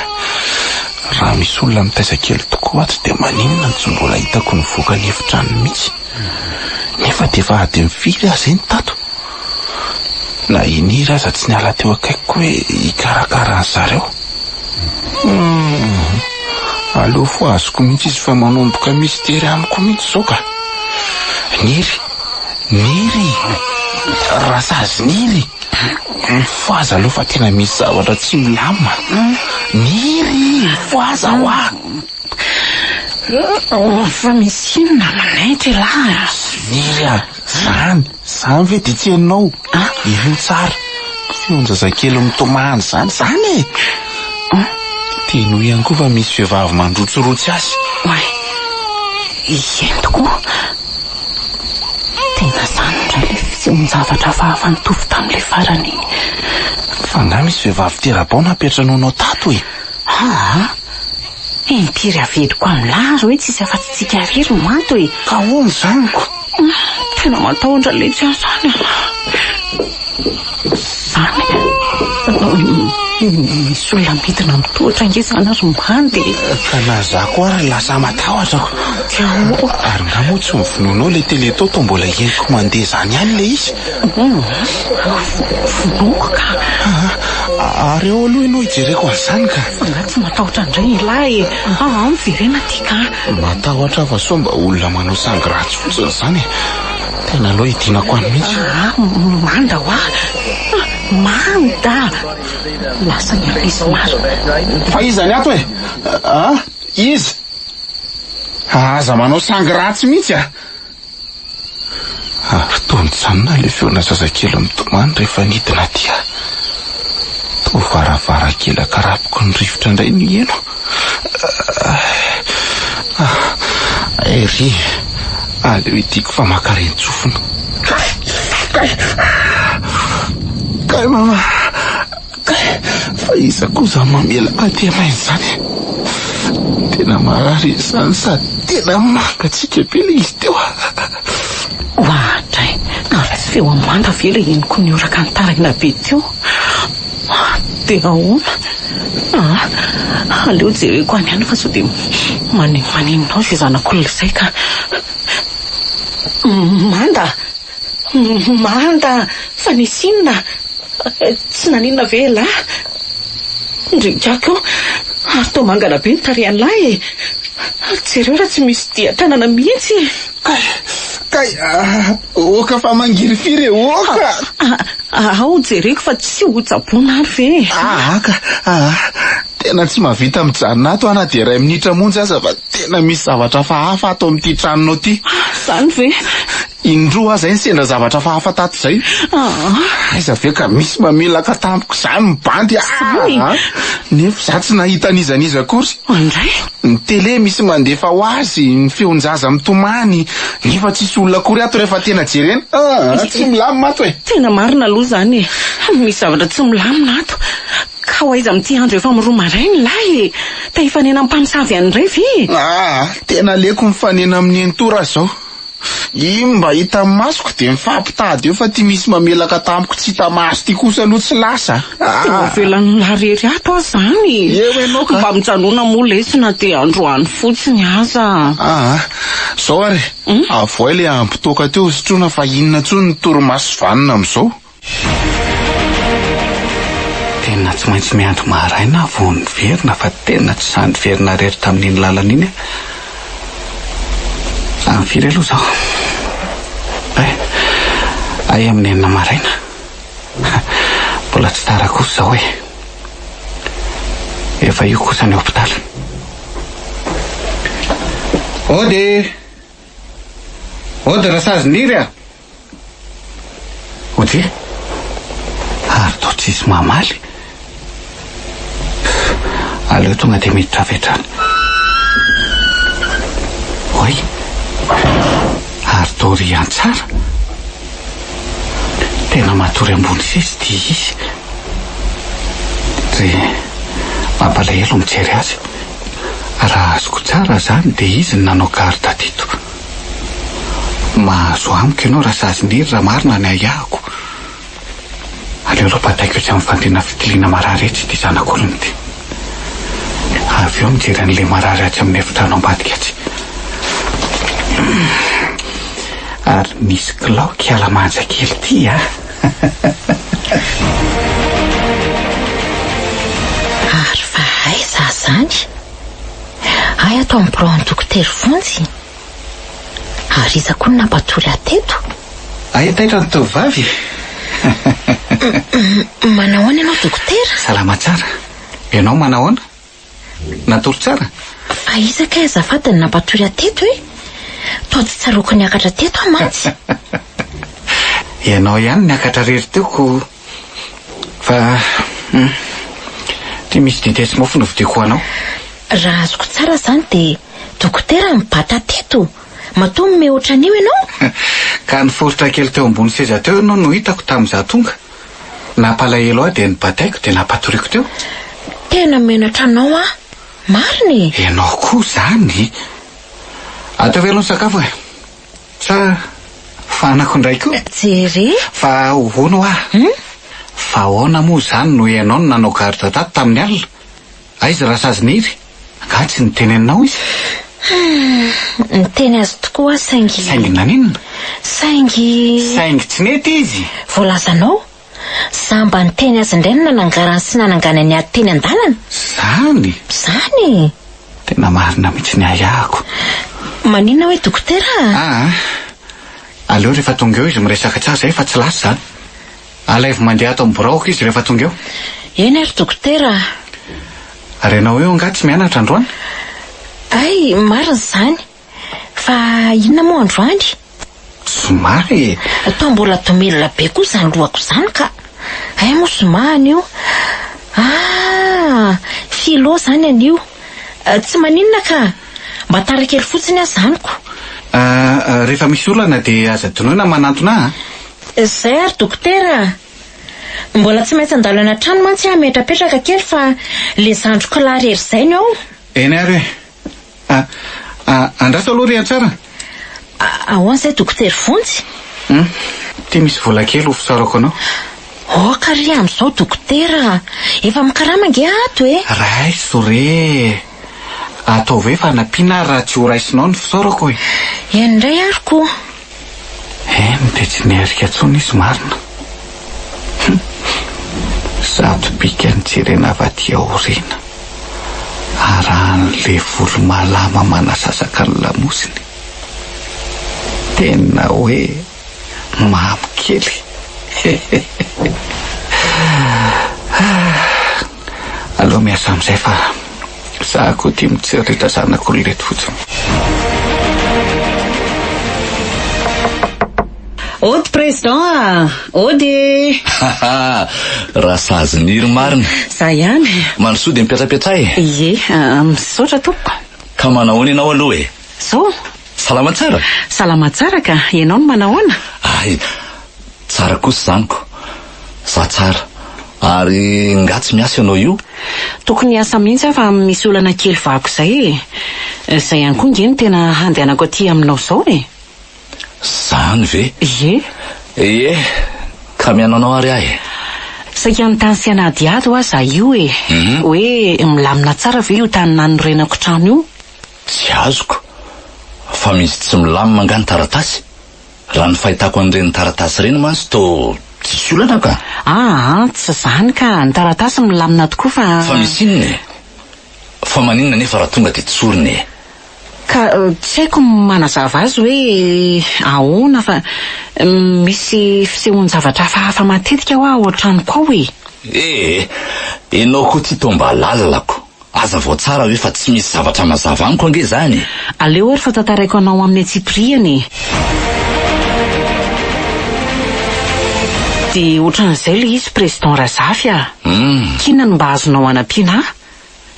Speaker 4: Raha misy olona mitaiza kely tokoa ato dia maninona no tsy mbola hitako nivoaka ny efitranony mihitsy? Nefa dia efa adiny firy aho izay no tato? Na i Niry aza tsy niala teo akaikiko hoe hikarakara an zareo. Humm, aleo fohaziko mihitsy izy fa manomboka mistery amiko mihitsy izao ka. Niry, Niry, Rasazy Niry, mifohaza aloha fa tena misy zavatra tsy milamina. Niry, mifohaza hoa.
Speaker 2: Fa misy inona manaitra ialahy a?
Speaker 4: Niry a, zany, zany ve dia tsy henonao? Henoy tsara, feon-jazakely mitomany zany, zany e! Henoy ihany koa fa misy vehivavy mandrotsirotsy azy.
Speaker 2: Oay, eny tokoa. Tena zany indray ilay fisehoan-javatra hafahafa nitovy tamin'ilay farany iny.
Speaker 4: Fa angaha misy vehivavy tera-bao nampiantranoanao tato e?
Speaker 2: Aa! Impiry averiko amin'lah ary hoe tsisy afa-tsy tsika irery no ato e!
Speaker 4: Ka ahoana izany ko?
Speaker 2: Tena matahotra letsy aho izany a! Izany? Misy olona midina amin'ny tohatra ange izany ry Manda e!
Speaker 4: Ka na za koa ary lasa matahotra ko!
Speaker 2: Dia ahoana?
Speaker 4: Ary nga moa tsy novonoinao ilay télé tao toa mbola henoko mandeha izany ihany ilay izy?
Speaker 2: Vonoiko ka!
Speaker 4: Ary ao aloha ianao hijereko an'izany ka!
Speaker 2: Fa nga tsy matahotra indray ialahy e! Aa miverena aty ka!
Speaker 4: Matahotra aho fa sao mba olona manao sangy ratsy fotsiny izany e! Tena aleo hidinako any mihitsy.
Speaker 2: Aa manda hoa! Manda! Lasa ny ankizy marina.
Speaker 4: Fa iza ny ato e? A? Iza? Aza manao sangy ratsy mihitsy a! Ary toa nijanona ilay feona zazakely mitomany rehefa nidina aty aho. Toa varavarankely ankarapoky ny rivotra indray no heno. Ery, aleo hidiako fa mankarentsofina. Kay! Kay! Kay mama! Kay! Fa iza koa izany mamela ahy aty maina izany e? Tena marary izy izany sady tena mangatsiaka be ilay izy teo.
Speaker 2: Oadray! Ary tsy feo amanda ve ilay henoko nihoraka nitaraina be teo? Dia ahoana? Ah, aleo jereko any ihany fa sao dia maninona ao izay zanak'olona izay ka. Manda! Manda! Fa nisy inona? Tsy naninona ve ialahy? Ndry ikaky ô! Ary toa mangana be ny tarehan'lahy e! Jereo raha tsy misy dian-tanana mihitsy e!
Speaker 4: Kay! Kay! Oka fa mangirifiry e! Oka!
Speaker 2: Ao jereko fa tsy ho tsaboina ary ve e!
Speaker 4: Aa ka! Aa! Tena tsy mahavita mijanona ato aho na dia iray minitra monja aza fa tena misy zavatra hafahafa ato amin'ity tranonao ity.
Speaker 2: Izany ve?
Speaker 4: Indroa aho izay nisendra zavatra hafahafa tato izay.
Speaker 2: Aa!
Speaker 4: Aiza ve ka misy mamelaka tampoka izany mibandy aa! Nefa izaho tsy nahita an'iza n'iza akory.
Speaker 2: Andray!
Speaker 4: Ny télé misy mandefa ho azy, ny feon-jaza mitomany, nefa tsisy olona akory ato rehefa tena jerena. Aa! Tsy milamina ato e!
Speaker 2: Tena marina aloha izany e! Misy zavatra tsy milamina ato. Ka ho aiza amin'ity andro efa miroa maraina lahy e! Te hifanena amin'ny mpamosavy any indray ve e?
Speaker 4: Aa! Tena aleoko mifanena amin'ny nenitoa raha izao. Iny mba hitan'ny masoko dia mifampitady eo fa ty misy mamelaka tamiko tsy hita maso ty kosa aloha tsy lasa
Speaker 2: a! Dia avelan'ny lahy rery ato aho zany e!
Speaker 4: Eo ianao ka!
Speaker 2: Mba mijanona moa lesy na dia androany fotsiny aza.
Speaker 4: Aa! Zao ary e! Avoay le ampitoaka teo hosotroina fa inona intsony ny torimaso vanona amin'izao?
Speaker 1: Tena tsy maintsy miandry maraina aho vao niverina fa tena tsy sahy niverina irery tamin'iny lalana iny aho. Amin'ny firy aloha izao? Hay, hay amin'ny enina maraina. Mbola tsy tara kosa izao e. Efa io kosa ny hopitaly. Ody! Ody Rasaziniry a! Ody, ary toa tsisy mamaly. Aleo tonga dia miditra avy hatrany. Oay, ary toa rian-tsara. Tena matory ambony seza ity izy. Dry, mampalahelo mijery azy. Raha azoko tsara izany dia izy no nanao garde teto. Mahazo amiko ianao Rasazinery raha marina ny ahiahiko. Aleo aloha bataiko etsy amin'ny fandriana fitiliana marary etsy ity zanak'olona ity. Avy eo mijery an'ilay marary atsy amin'ny efitrano ambadika atsy. Ary misy kilao kiala manja kely ity a!
Speaker 3: Ary fa aiza izany? Hay ato amin'ny biraon'ny dokotera Vonjy? Ary iza koa no nampatory ahy teto?
Speaker 1: Hay taitra ny tovovavy e!
Speaker 3: Manahoana ianao dokotera?
Speaker 1: Salama tsara. Ianao manahoana? Natory tsara?
Speaker 3: Fa iza kay azafady no nampatory ahy teto e? Toa tsy tsaroako niakatra teto aho mantsy.
Speaker 1: Ianao ihany niakatra irery teo ko. Fa hum, ty misy dite sy mofo novidiako ho anao.
Speaker 3: Raha azoko tsara izany dia dokotera nibata teto? Matoa mimehy ohatran'io ianao?
Speaker 1: Ka niforitra kely teo ambony seza teo ianao no hitako tamin'izaho tonga. Nampalahelo ahy dia nibataiko dia nampatoriako teo.
Speaker 3: Tena menatra anao aho. Marina e!
Speaker 1: Ianao koa izany! Ataovy aloha ny sakafo e! Sa fanako indray koa?
Speaker 3: Jere!
Speaker 1: Fa hono hoa! Fa ahoana moa izany no ianao no nanao garde tato tamin'ny alina? Aiza Rasaziniry? Angaha tsy niteny anao izy?
Speaker 3: Hum, niteny azy tokoa aho saingy.
Speaker 1: Saingy naninona?
Speaker 3: Saingy.
Speaker 1: Saingy tsy nety izy?
Speaker 3: Voalazanao? Za mba niteny azy indray no nanangarany sy nananganany ady teny an-dalana?
Speaker 1: Zany?
Speaker 3: Zany e!
Speaker 1: Tena marina mihitsy ny ahiahiko.
Speaker 3: Maninona hoe dokotera a?
Speaker 1: Aa, aleo rehefa tonga eo izy miresaka tsara zay fa tsy lasa zany. Alaivo mandeha ato amin'ny biraoko izy rehefa tonga eo.
Speaker 3: Eny ary dokotera a!
Speaker 1: Ary ianao io angaha tsy mianatra androany?
Speaker 3: Hay, marina izany. Fa inona moa androany?
Speaker 1: Zoma e!
Speaker 3: Toa mbola domelina be koa izany lohako izany ka! Hay moa zoma anio? Ah! Philo izany anio. Tsy maninona ka! Mba tara kely fotsiny aho izany ko!
Speaker 1: Rehefa misy olana dia aza adinoina manantona ahy an!
Speaker 3: Izay ary dokotera a! Mbola tsy maintsy handalo any an-trano mantsy aho hametrapetraka kely fa le zandriko lahy irery izay no ao.
Speaker 1: Eny ary e! A, andraso aloha ry Antsara.
Speaker 3: Ahoana izay dokotera Vonjy?
Speaker 1: Hum, ity misy vola kely ho fisaorako anao.
Speaker 3: Aoka re amin'izao dokotera a! Efa mikarama ange ato e!
Speaker 1: Raiso re e! Ataovy hoe fanampiana ary raha tsy ho raisinao ny fisaorako e!
Speaker 3: Eny indray ary ko!
Speaker 1: Eny dia tsy niherika intsony izy marina. Hum! Sady bika nijerena avy aty aoriana. Arahan'ilay volo malama manasasaka ny lamosiny. Tena hoe mamy kely. Aleo miasa amin'izay fa za koa ity mitsiriritra zanak'olona eto fotsiny.
Speaker 2: Ody président a! Ody e!
Speaker 6: Haha! Rasaziniry marina.
Speaker 2: Za ihany.
Speaker 6: Mandrosoa dia mipetrapetraha e!
Speaker 2: Ie, misaotra tompoko.
Speaker 6: Ka manahoana ianao aloha e?
Speaker 2: Zao?
Speaker 6: Salama tsara?
Speaker 2: Salama tsara ka, ianao no manahoana?
Speaker 6: Hay, tsara kosa izany ko. Za tsara. Ary nga tsy miasa ianao io?
Speaker 2: Tokony hiasa mihitsy aho fa misy olana kely vahako izay e. Izay ihany koa nge no tena handehanako aty aminao izao e.
Speaker 6: Zany ve?
Speaker 2: Ie.
Speaker 6: Ie, ka mihaino anao ary aho e.
Speaker 2: Saika hanontany sy hanadihady hoa za io e. Hoe milamina tsara ve io tany nanorenako trano io?
Speaker 6: Tsy azoko. Fa misy tsy milamina angaha ny taratasy? Raha ny fahitako an'ireny taratasy ireny mantsy toa tsisy olana ka.
Speaker 2: Aa, tsy izany ka, ny taratasy milamina tokoa fa.
Speaker 6: Fa misy inona e? Fa maninona anefa raha tonga dia tsorina e?
Speaker 2: Ka tsy haiko ny manazava azy hoe ahoana fa misy fisehoan-javatra hafahafa matetika hoa ao an-tranoko ao e.
Speaker 6: Ee, enao koa ty toa mba lalina ko. Hazavao tsara hoe fa tsy misy zavatra mazava amiko ange izany e!
Speaker 2: Aleo ary fa tantaraiko anao amin'ny antsipiriany e! Dia ohatran'izay ilay izy Président Razafy a! K'inona no mba azonao anampiana ahy?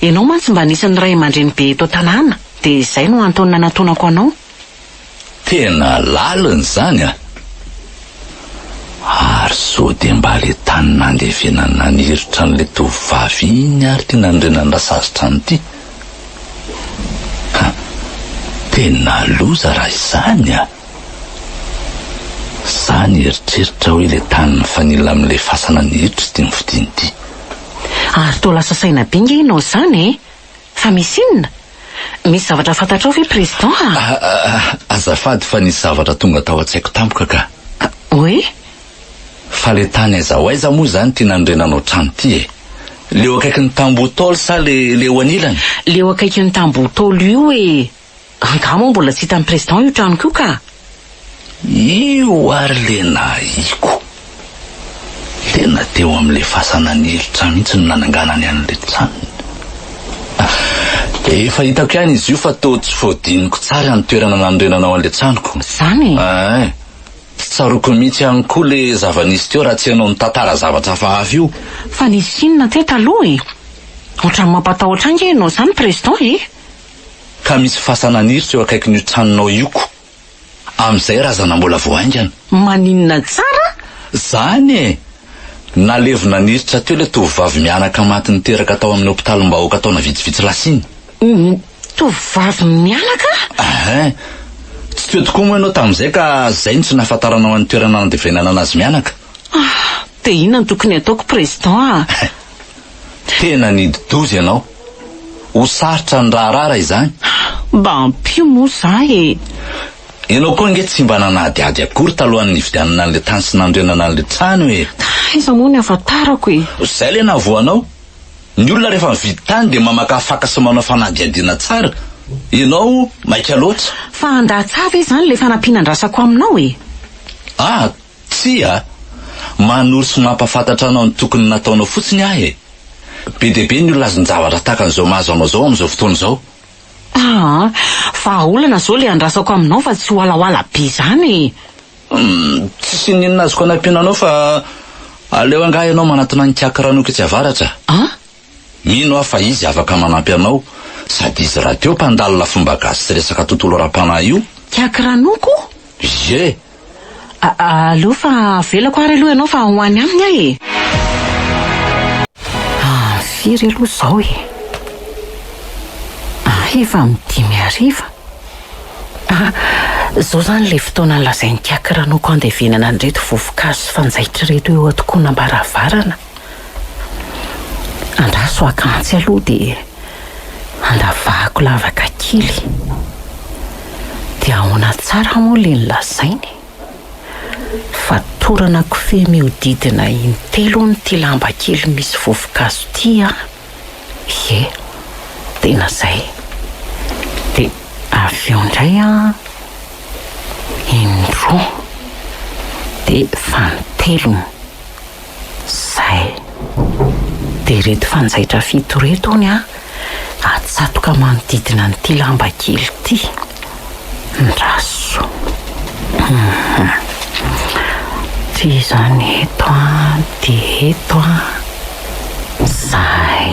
Speaker 2: Ianao mantsy mba anisan'ny ray aman-dreny be eto an-tanàna, dia izay no antony nanatonako anao.
Speaker 6: Tena lalina izany an! Ary sao dia mba le tany nandevenana nanirotra an'ilay tovovavy iny ary ity nanorenan'i Rasazy trano ity? Ha! Tena loza raha izany an! Za nieritreritra hoe le tany mifanila amin'ilay fasana nihiritra ity novidiany ity.
Speaker 2: Ary toa lasa saina be nge ianao izany e! Fa misy inona? Misy zavatra fantatrao ve Président a?
Speaker 6: Azafady fa nisy zavatra tonga tao an-tsaiko tampoka ka.
Speaker 2: Hoe?
Speaker 6: Fa le tany aiza ho aiza moa izany ity nanorenanao trano ity e? Le eo akaikin'ny tamboho Ntaolo sa le le eo anilany?
Speaker 2: Le eo akaikin'ny tamboho Ntaolo io e! Angaha moa mbola tsy hitan'ny Président io tranoko io ka?
Speaker 6: Io ary le nahiko. Tena teo amin'ilay fasana nilitra mihitsy no nananganany an'ilay tranony. Efa hitako ihany izy io fa toa tsy voadiniko tsara ny toerana nanorenanao an'ilay tranoko.
Speaker 2: Izany e?
Speaker 6: Ay, tsy tsaroako mihitsy ihany koa ilay zava-nisy teo raha tsy ianao nitantara zavatra hafahafa io.
Speaker 2: Fa nisy inona teo taloha e? Ohatran'ny mampatahotra ange ianao izany Président e!
Speaker 6: Ka misy fasana niritra eo akaikin'io tranonao io ko. Amin'izay razana mbola vao haingana.
Speaker 2: Maninona tsara?
Speaker 6: Zany e! Nalevina niritra teo ilay tovovavy mianaka maty niteraka tao amin'ny hopitalim-bahoaka taona vitsivitsy lasa iny.
Speaker 2: Tovovavy mianaka?
Speaker 6: Ahin. Tsy teo tokoa moa ianao tamin'izay ka izay no tsy nahafantaranao an'ny toerana nandevenana anazy mianaka.
Speaker 2: Ah! Dia inona no tokony hataoko Président a?
Speaker 6: Tena nidi-doza ianao. Ho sarotra ny raharaha raha izany.
Speaker 2: Mba ampio moa za e!
Speaker 6: Ianao koa ange tsy mba nanadihady akory talohan'ny nividianana an'ilay tany sy nanorenana an'ilay trano e!
Speaker 2: Taiza moa ny ahafantarako e!
Speaker 6: Izay ilay nahavoa anao. Ny olona rehefa mividy tany dia mamakafaka sy manao fanadihadiana tsara. Ianao maika loatra.
Speaker 2: Fa handatsa ve izany ilay fanampiana andrasako aminao e?
Speaker 6: Ah, tsia! Manoro sy mampahafantatra anao ny tokony nataonao fotsiny aho e! Be dia be ny olona azon-javatra tahaka an'izao mahazo anao izao amin'izao fotoana izao.
Speaker 2: Aa, vahaolana izao ilay andrasako aminao fa tsy hoalahoala be izany e!
Speaker 6: Humm, tsisy n'inona azoko anampiana anao fa aleo angaha ianao manatona an'i Kiaky Ranoky etsy avaratra.
Speaker 2: An?
Speaker 6: Mino aho fa izy afaka manampy anao, sady izy rahateo mpandalina fomba gasy sy resaka tontolo ara-panahy io.
Speaker 2: Kiaky Ranoko?
Speaker 6: Ie!
Speaker 2: Aleo fa avelako ary aloha ianao fa ho any aminy aho e! Ah, firy aloha izao e? Ah, efa amin'ny dimy hariva. Ah, izao izany ilay fotoana nolazain'i Kiaky Ranoko handevenana an'ireto vovokazo sy fanjaitra ireto eo an-tokonam-baravarana. Andraso haka antsy aloha dia handavahako lavaka kely. Dia ahoana tsara moa ilay nolazainy? Fatorana kofehy mihodidina intelo hono ity lamba kely misy vovokazo ity an! Ie, tena izay. Dia avy eo indray an, indroa, dia fanintelony. Zay. Dia ireto fanjaitra fito ireto hono an, atsatoka manodidina an'ity lamba kely ity. Ndraso. Hum. Ity izany eto an, dia eto an. Zay.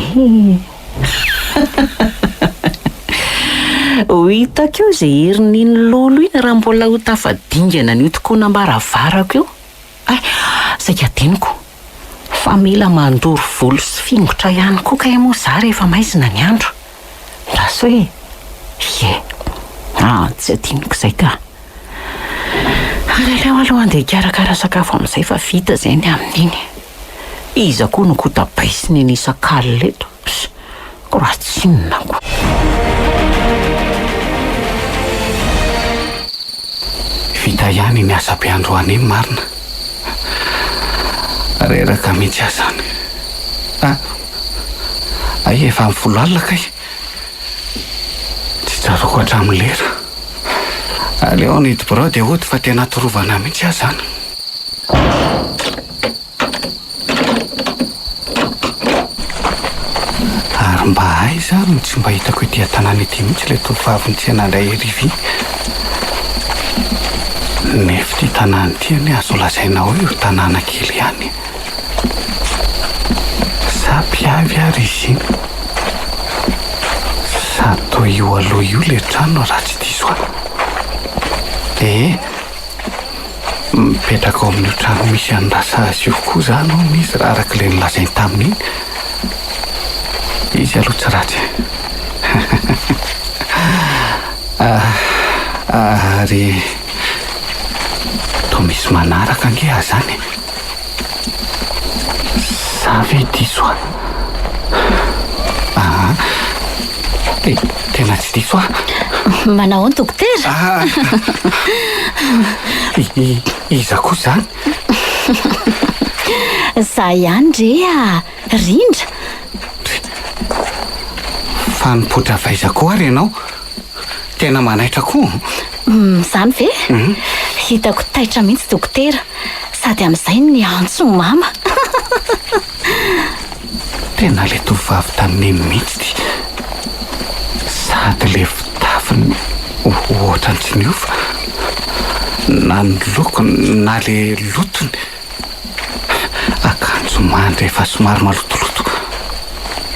Speaker 2: Ho hitako eo izay herin'iny lolo iny raha mbola ho tafadingana an'io tokonam-baravarako io. Hay, saika adinoko fa mila mandoro volo sy fingotra ihany koa kay moa za rehefa maizina ny andro. Ndraso e! Ie, ah tsy adinoko izay ka. Ary aleo aloha andeha hikarakara sakafo amin'izay fa vita izay ny amin'iny. Iza koa no kotabaisina eny isak'alina eto? Pss, ko raha tsinona ko.
Speaker 1: Vita ihany iny asa be androany iny marina. Reraka mihitsy aho izany. Ah, hay efa amin'ny folo alina kay. Tsy tsaroako hatramin'ny lera. Aleo hanidy birao dia hody fa tena torovana mihitsy aho izany. Ary mba aiza ary no tsy mba hitako ety an-tanàna ety mihitsy ilay tovovavy nitsena indray ery ivy? Nefa ity tanàna ity anie azo lazaina hoe ho tanàna kely ihany e! Sa mpiavy ary izy iny? Sa toa io aloha io ilay trano raha tsy diso ahy? Ee. Mipetraka ao amin'io trano misy an'i Rasazy io koa izany hono izy raha araka ilay nolazainy tamin'iny. Izy aloha tsy ratsy e. Ary toa misy manaraka ange aho izany e. Sa ve diso aho? Aa, tena tsy diso aho.
Speaker 3: Manao ahoana dokotera?
Speaker 1: Ah, iza koa izany?
Speaker 3: Za ihany re a, Rindra.
Speaker 1: Fa nipoitra avy aiza koa ary ianao? Tena manaitra koa.
Speaker 3: Izany ve? Hitako taitra mihitsy dokotera, sady amin'izay niantso mama.
Speaker 1: Tena ilay tovovavy tamin'iny mihitsy ity. Sady ilay fitafiny ohatran'ny tsy niova. Na ny lokony na ilay lotony. Akanjo mandry efa somary malotoloto.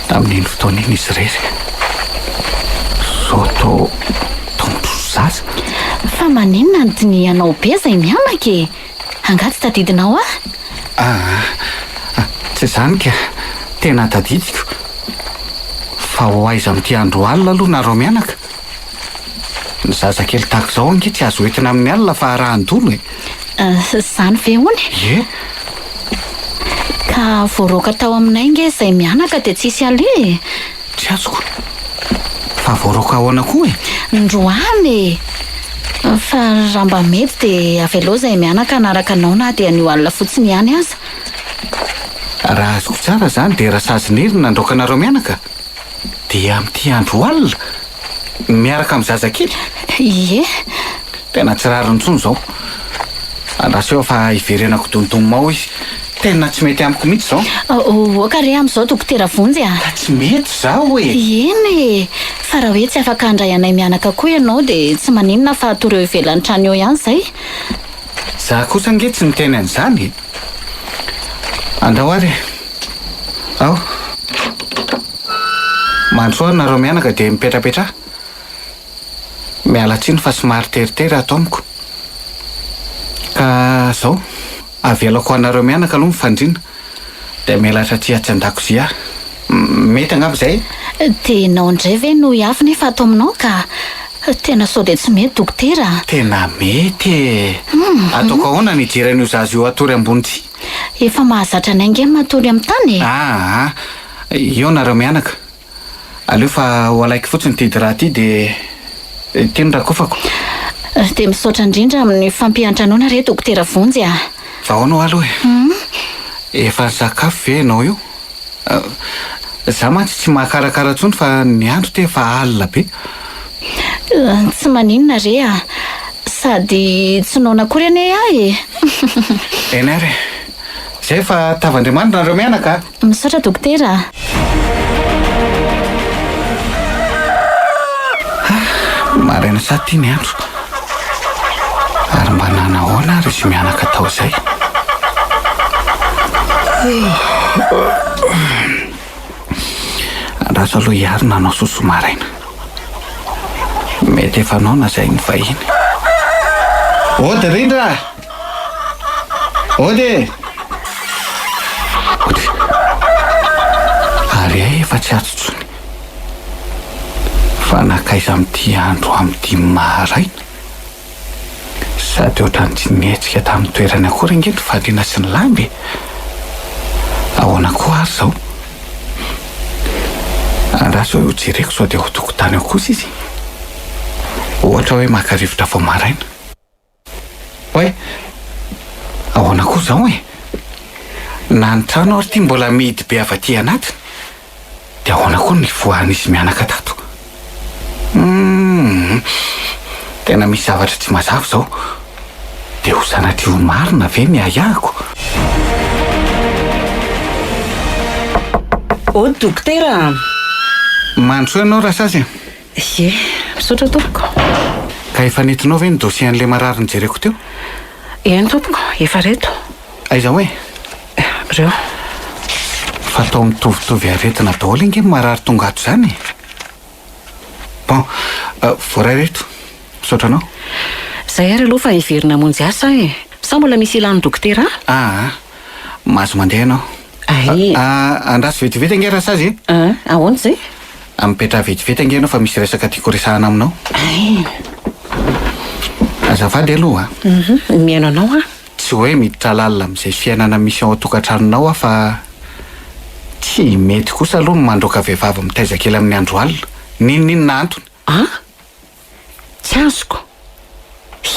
Speaker 1: Tamin'iny fotoana iny izy irery. Zao toa toa mitrotro zaza.
Speaker 3: Fa maninona no dinihanao be izay mianaka e? Angaha tsy tadidinao ahy?
Speaker 1: Aa, tsy izany ka, tena tadidiko. Fa ho aiza amin'ity andro alina aloha nareo mianaka? Ny zazakely tahaka izao ange tsy azo entina amin'ny alina fa arahan-dolo e!
Speaker 3: Izany ve hono?
Speaker 1: Ie.
Speaker 3: Ka voaroaka tao aminay nge izay mianaka dia tsisy aleha e!
Speaker 1: Tsy azoko. Fa voaroaka ahoana koa e?
Speaker 3: Ndroany e! Fa raha mba mety dia avelao izay mianaka hanaraka anao na dia anio alina fotsiny ihany aza.
Speaker 1: Raha azoko tsara izany dia Rasazinery no nandroaka anareo mianaka? Dia amin'ity andro alina? Miaraka amin'ny zazakely?
Speaker 3: Ie.
Speaker 1: Tena tsy rariny intsony izao. Andraso eo fa hiverenako dondomao ao izy. Tena tsy mety amiko mihitsy izao.
Speaker 3: Oka re amin'izao Dokotera Vonjy a!
Speaker 1: Ka tsy mety izao e!
Speaker 3: Eny e! Fa raha hoe tsy afaka handray anay mianaka koa ianao dia tsy maninona fa hatory eo ivelan'ny trano eo ihany izay.
Speaker 1: Za kosa ange tsy niteny an'izany e! Andao ary e! Ao. Mandrosoa ary nareo mianaka dia mipetrapetraha. Miala tsiny fa somary teritery ato amiko. Ka zao, avelako ho anareo mianaka aloha ny fandriana, dia mielatra aty atsy an-dakozia aho. Mety angamba izay
Speaker 3: e? Dia ianao indray ve no hiavy nefa ato aminao ka? Tena sao dia tsy mety dokotera a!
Speaker 1: Tena mety e! Ataoko ahoana ny hijery an'io zaza io hatory ambony tsihy?
Speaker 3: Efa mahazatra anay ange ny matory amin'ny tany e!
Speaker 1: Aa! Eo nareo mianaka. Aleo fa ho alaiko fotsiny ity drap ity dia ity no rakofako.
Speaker 3: Dia misaotra indrindra amin'ny fampiantranoana re Dokotera Vonjy a!
Speaker 1: Fa ahoana hoa aloha e? Efa nisakafo ve ianao io? Za mantsy tsy mahakarakara intsony fa ny andro ity efa alina be.
Speaker 3: Tsy maninona re a! Sady tsy noana akory anie aho e!
Speaker 1: Eny ary e! Zay fa tavan-dRiamanitra nareo mianaka a!
Speaker 3: Misaotra dokotera a!
Speaker 1: Maraina sa ty ny andro? Ary mba nanahoana ary izy mianaka tao izay? Andraso aloha hiarina hanao soso maraina. Mety efa noana izay ny vahiny. Ody Rindra! Ody e! Ody. Ary hay efa tsy ato intsony. Fa nankaiza amin'ity andro amin'ity maraina? Sady ohatran'ny tsy nihetsika tamin'ny toerany akory ange ny fandriana sy ny lamba e! Ahoana koa ary izao? Andraso hoe hojereko sao dia ao an-tokotany ao kosa izy. Ohatra hoe maka rivotra vao maraina. Oay! Ahoana koa izao e? Na ny trano ary ity mbola mihidy be avy aty anatiny, dia ahoana koa ny nivoahan'izy mianaka tato? Humm! Tena misy zavatra tsy mazava izao. Dia ho sanatria ho marina ve ny ahiahiko?
Speaker 2: Oh dokotera a!
Speaker 1: Mandrosoa ianao Rasazy a!
Speaker 2: Ie, misaotra tompoko.
Speaker 1: Ka efa nentinao ve ny dossier an'ilay marary nojereko teo?
Speaker 2: Eny tompoko, efa reto.
Speaker 1: Aiza hoe?
Speaker 2: Reo.
Speaker 1: Fa atao mitovitovy aretina daholo ange ny marary tonga ato izany e! Bon, voaray reto. Misaotra anao.
Speaker 2: Zay ary aloha fa hiverina hamonjy asa aho e! Sa mbola misy ilan'ny dokotera ahy?
Speaker 1: Aa, mahazo mandeha ianao.
Speaker 2: Ay.
Speaker 1: Aa, andraso vetivety ange Rasazy e!
Speaker 2: Aa, ahoana izay?
Speaker 1: Mipetraha vetivety ange ianao fa misy resaka tiako resahana aminao.
Speaker 2: Ay.
Speaker 1: Azafady aloha a!
Speaker 2: Hum, mihaino anao aho.
Speaker 1: Tsy hoe miditra lalina amin'izay fiainana misy ao an-tokantranonao aho fa tsy mety kosa aloha ny mandroaka vehivavy mitaiza kely amin'ny andro alina, n'inon'inona antony.
Speaker 2: An? Tsy azoko.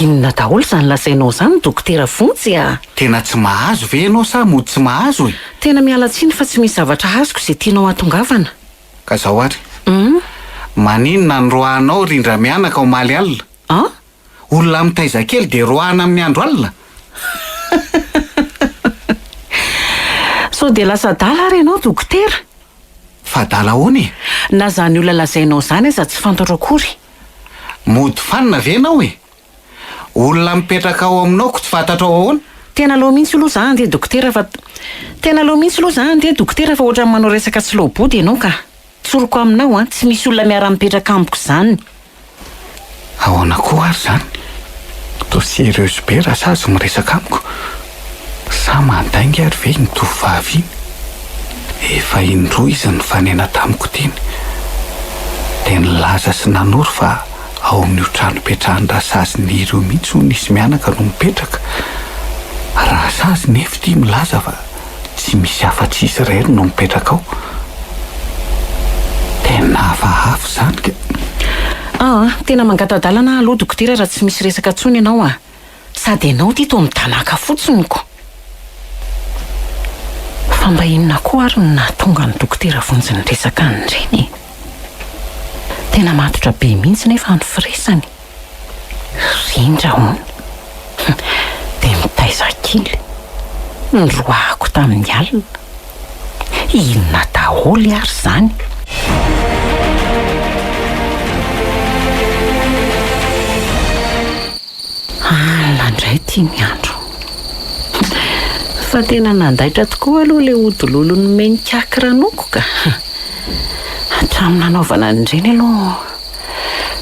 Speaker 2: Inona daholo izany lazainao izany Dokotera Vonjy a?
Speaker 1: Tena tsy mahazo ve ianao sa mody tsy mahazo e?
Speaker 2: Tena miala tsiny fa tsy misy zavatra azoko izay tianao hahatongavana.
Speaker 1: Ka izao ary. Maninona no roahanao Rindra mianaka omaly alina?
Speaker 2: An?
Speaker 1: Olona mitaiza kely dia roahana amin'ny andro alina?
Speaker 2: Sao dia lasa adala ary ianao Dokotera?
Speaker 1: Fa adala ahoana e?
Speaker 2: Na izany olona lazainao izany aza tsy fantatro akory.
Speaker 1: Mody fanina ve ianao e? Olona mipetraka ao aminao ko tsy fantatrao ahoana?
Speaker 2: Tena aleo mihitsy aloha za andeha dokotera fa Tena aleo mihitsy aloha za andeha dokotera fa ohatran'ny manao resaka tsy lao-body ianao ka. Tsoriko aminao an, tsy misy olona miara-mipetraka amiko izany.
Speaker 1: Ahoana koa ary izany? Toa sérieuse be Rasazy miresaka amiko. Sa mandainga ary ve iny tovovavy iny? Efa indroa izy nifanena tamiko teny. Dia nilaza sy nanoro fa ao amin'io trano ipetrahan'i Rasazy Niry io mihitsy hono izy mianaka no mipetraka. Rasazy nefa ity milaza fa. Tsy misy afa-tsy izy irery no mipetraka ao. Tena hafahafa izany ka.
Speaker 2: Aa, tena mangata-dalana aho aloha dokotera raha tsy misy resaka intsony ianao a! Sady ianao ity toa midanàka fotsiny ko! Fa mba inona koa ary no nahatonga an'i dokotera Vonjy niresaka an'ireny e? Tena matotra be mihitsy nefa ny firesany. Rindra hono. Dia mitaiza kely. Noroahako tamin'ny alina. Inona daholo ary izany? Alina indray ity ny andro. Fa tena nandaitra tokoa aloha ilay ody lolo nomen'i Kaky ranoko ka. Hatramin'ny nanaovana an'ireny aloha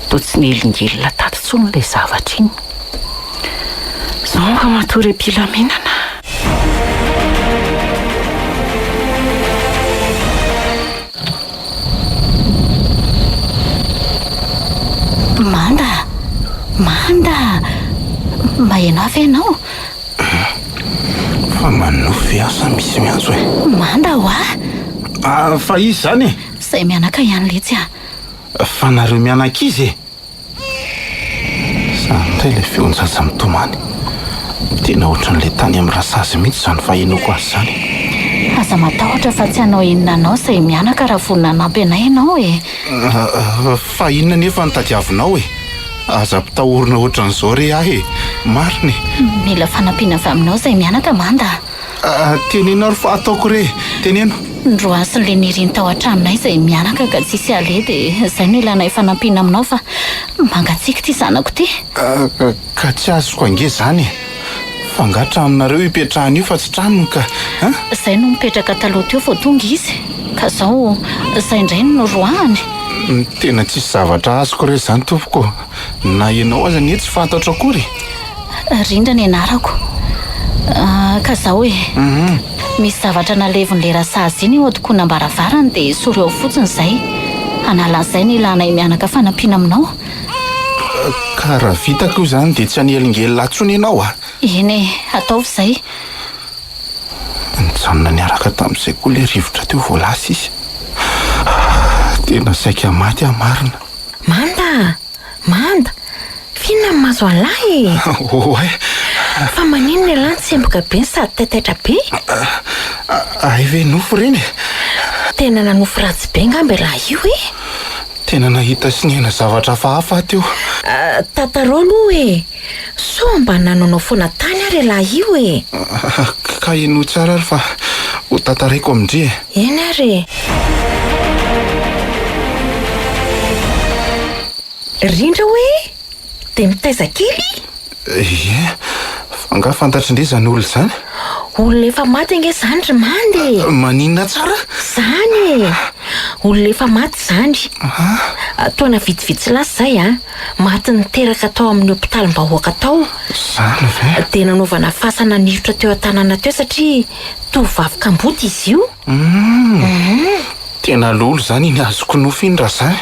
Speaker 2: toa tsy nihelingelina tato intsony ilay zavatra iny. Izao mba matory am-pilaminana.
Speaker 3: Manda! Manda! Maheno ahy ve ianao?
Speaker 4: Fa manonofy ve aho sa misy miantso e?
Speaker 3: Manda hoa!
Speaker 4: Ah, fa iza izany e?
Speaker 3: Izay mianaka ihany letsy ah!
Speaker 4: Fa nareo mianaka iza e? Zany indray ilay feon-jaza mitomany. Tena ohatran'ilay tany amin'ny rasazy mihitsy izany fahenoako azy izany.
Speaker 3: Aza matahotra fa tsy hanao inona anao izay mianaka raha vonona hanampy anay ianao e.
Speaker 4: Fa inona anefa no tadiavinao e? Aza ampitahorina ohatran'izao re ahy e! Marina e!
Speaker 3: Mila fanampiana avy aminao izay mianaka Manda a!
Speaker 4: Teneno ary fa ataoko re, teneno.
Speaker 3: Noroasin'ilay Niriny tao an-tranonay izay mianaka ka tsisy aleha dia izay no ilanay fanampiana aminao fa mangatsiaka ity zanako ity.
Speaker 4: Ka tsy azoko ange izany e! Fa angaha tranonareo ipetrahana io fa tsy tranony ka an?
Speaker 3: Izay no nipetraka taloha teo vao tonga izy ka izao izay indray no noroahany.
Speaker 4: Tena tsisy zavatra azoko re izany tompoko ô! Na ianao aza anie tsy fantatro akory e!
Speaker 3: Rindra ny anarako. Ka zao e. Misy zavatra nalevon'ilay rasazy iny eo an-tokonam-baravarany dia esory ao fotsiny izay. Hanala an'izay ny ilanay mianaka fanampiana aminao.
Speaker 4: Ka raha vitako io izany dia tsy hanelingelina ahy intsony ianao a!
Speaker 3: Eny e, ataovy izay.
Speaker 4: Nijanona niaraka tamin'izay koa ilay rivotra teo vao lasa izy. Tena saika maty aho marina.
Speaker 3: Manda a! Manda! F'inona no mahazo an'lahy e?
Speaker 4: Oay!
Speaker 3: Fa maninona ialahy no tsemboka be no sady taitaitra be?
Speaker 4: Hay ve nofy ireny e?
Speaker 3: Tena nanofy ratsy be angamba ialahy io e?
Speaker 4: Tena nahita sy niaina zavatra hafahafa aho teo.
Speaker 3: Tantarao aloha e! Sao mba nanaonao foana tany ary ialahy io e?
Speaker 4: Ka henoy tsara ary fa ho tantaraiko amin-dry e!
Speaker 3: Eny ary e! Rindra hoe? Dia mitaiza kely?
Speaker 4: Ie, fa angaha fantatr'ndry izany olona izany?
Speaker 3: Olona efa maty ange izany ry Manda e!
Speaker 4: Maninona tsara?
Speaker 3: Izany e! Olona efa maty izany. Taona vitsivitsy lasa izay an, maty niteraka tao amin'ny hopitalim-bahoaka tao.
Speaker 4: Izany ve?
Speaker 3: Dia nanaovana fasana nirotra teo an-tanàna teo satria tovovavy kamboty izy io.
Speaker 4: Hum! Tena lolo izany iny azoko nofy iny raha izany.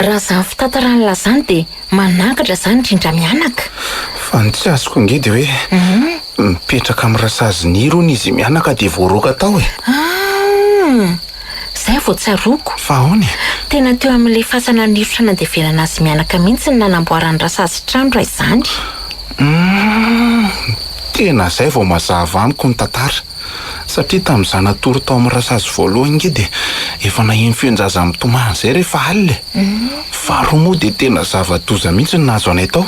Speaker 3: Raha izany fitantaran'lah izany dia manangatra izany Rindra mianaka.
Speaker 4: Fa ny tsy azoko ange dia hoe mipetraka amin'ny rasazy Niry hono izy mianaka dia voaroaka tao e.
Speaker 3: Ah! Izay vao tsaroako.
Speaker 4: Fa ahoana e?
Speaker 3: Tena teo amin'ilay fasana nirotra nandevenana azy mianaka mihitsy ny nanamboaran'ny rasazy trano raha izany.
Speaker 4: Humm! Tena izay vao mazava amiko ny tantara. Satria tamin'izaho natory tao amin'ny rasazy voalohany nge dia efa naheno feon-jaza mitomany izay rehefa alina e! Faharoa moa dia tena zava-doza mihitsy no nahazo anay tao.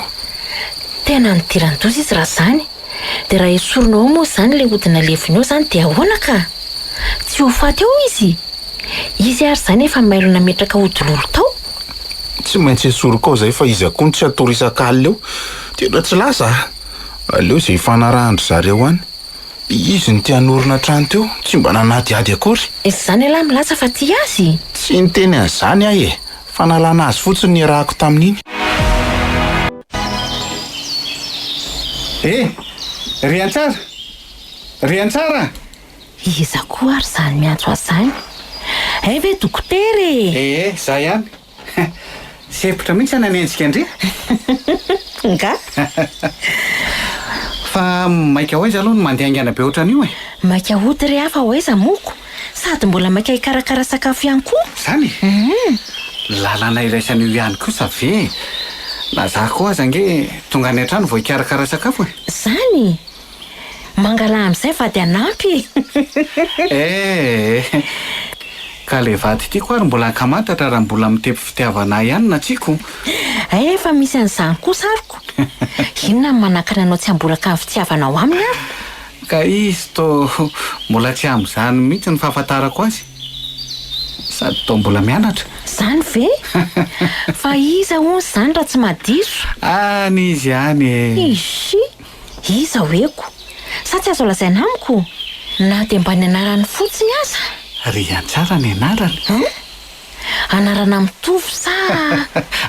Speaker 3: Tena nidiran-doza izy raha izany. Dia raha esorina ao moa izany ilay ody naleviny ao izany dia ahoana ka? Tsy ho faty ao izy? Izy ary izany efa mailo nametraka ody lolo tao?
Speaker 4: Tsy maintsy esoriko ao izay fa iza koa no tsy hatory isak'alina eo? Tena tsy lasa a! Aleo izay ifanarahan-dry zareo any. Izy no te hanorina trano teo, tsy mba nanadihady akory.
Speaker 3: Izany ialahy milaza fa tia azy?
Speaker 4: Tsy niteny an'izany aho e! Fanalana azy fotsiny no niarahako tamin'iny.
Speaker 1: Eh! Riantsara! Riantsara!
Speaker 3: Iza koa ary izany miantso azy izany? Hay ve dokotera e!
Speaker 1: Ee, izaho ihany. Sempotra mihitsy aho nanenjika an-dry.
Speaker 3: Nga?
Speaker 1: Fa maika ho aiza aloha no mandeha haingana be ohatran'io e?
Speaker 3: Maika hody re aho fa ho aiza moko? Sady mbola maika hikarakara sakafo ihany koa.
Speaker 1: Zany e? Lalana iraisana io ihany kosa ve e? Na za koa aza ange tonga any an-trano vao hikarakara sakafo e!
Speaker 3: Zany? Mangalà amin'izay vady hanampy e!
Speaker 1: Eh! Ka le vady tiako ary mbola ankamantatra raha mbola mitepy fitiavana ahy ihany na tsia ko!
Speaker 3: Eh, efa misy an'izany koa sariko! Inona no manakana anao tsy hamboraka ny fitiavanao aminy ary?
Speaker 1: Ka izy toa mbola tsy amin'izany mihitsy ny fahafantarako azy. Sady toa mbola mianatra.
Speaker 3: Izany ve? Fa iza hono izany raha tsy madiso?
Speaker 1: Any izy any e!
Speaker 3: Ishi! Iza hoeko? Sa tsy azo lazaina amiko? Na dia mba ny anarany fotsiny aza?
Speaker 1: Riantsara ny anarany.
Speaker 3: Hein? Anarana mitovy sa?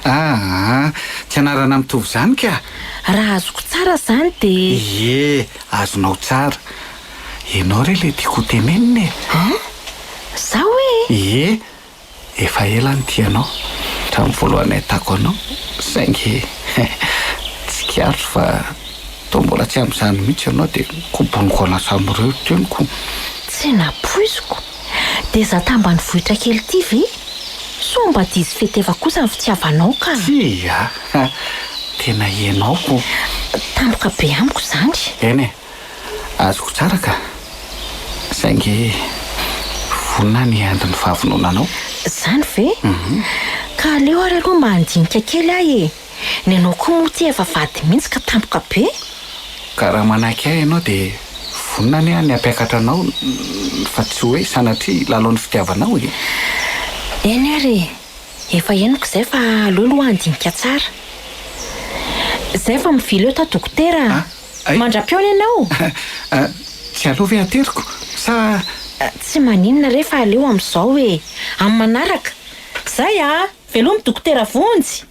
Speaker 1: Aa, tsy anarana mitovy izany ka!
Speaker 3: Raha azoko tsara izany dia.
Speaker 1: Ie, azonao tsara. Ianao re ilay tiako ho tenenina e!
Speaker 3: Hein? Izaho e?
Speaker 1: Ie, Efa ela aho nitia anao, hatramin'ny voalohany nahitako anao, saingy tsikaritro fa toa mbola tsy amin'izany mihitsy ianao dia koboniko anao samirery teniko.
Speaker 3: Tsy nampoiziko. Dia za tambanivohitra kely ity ve? Soa mba diso feteva kosa ny fitiavanao ka.
Speaker 1: Tsia, tena ianao ko.
Speaker 3: Tampoka be amiko izany.
Speaker 1: Eny e. Azoko tsara ka! Saingy vonona ny hiandry ny fahavononanao.
Speaker 3: Izany ve? Ka aleo ary aloha mba handinika kely aho e! Ny anao koa moa ity efa vady mihitsy ka tampoka be.
Speaker 1: Ka raha manaiky ahy ianao dia vonona anie aho ny hampiakatra anao fa tsy hoe sanatria hilalao ny fitiavanao e!
Speaker 3: Eny ary e! Efa henoko izay fa aleo aloha handinika tsara. Izay fa mivily eo ta dokotera a! Mandra-pihaona ianao!
Speaker 1: Tsy aleo ve ateriko sa.
Speaker 3: Tsy maninona re fa aleo amin'izao e! Amin'ny manaraka! Zay a! Velomy Dokotera Vonjy!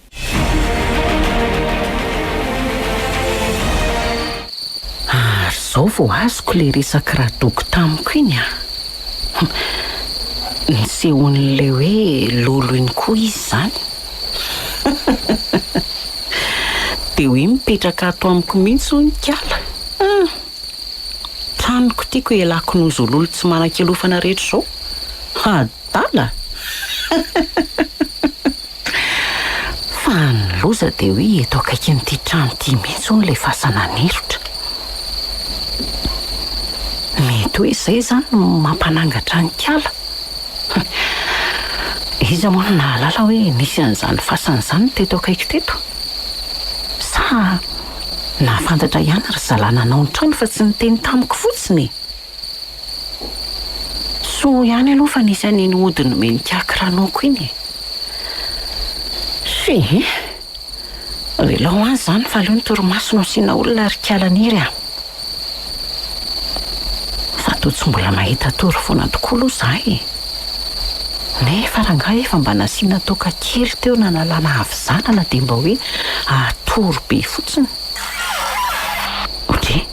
Speaker 2: Ary izao vao azoko ilay resak'i Radoko tamiko iny a! Nisehoan'ilay hoe lolo iny koa izy izany. Dia hoe mipetraka ato amiko mihitsy hono ikala. Hum! Tranoko ity ko ialako nozololo tsy manan-kialofana rehetra izao. Adala! Fa ny loza dia hoe eto akaikin'ity trano ity mihitsy hono ilay fasana nirotra. Mety hoe izay izany no mampanangatra an'ikala. Iza moa no nahalala hoe nisy an'izany fasana izany teto akaiky teto? Sa nahafantatra ihany ry zalahy nanao ny trano fa tsy niteny tamiko fotsiny e? Soa ihany aloha fa nisy an'iny ody nomen'i Kiaky Ranoko iny e! Fy! Avelao any izany fa aleo ny torimaso no asiana olona ry Kialaniry a! Fa toa tsy mbola mahita tory foana tokoa aloha za e! Nefa rangahy efa mba nasiana toaka kely teo nanalana havizanana dia mba hoe hatory be fotsiny. Odrey!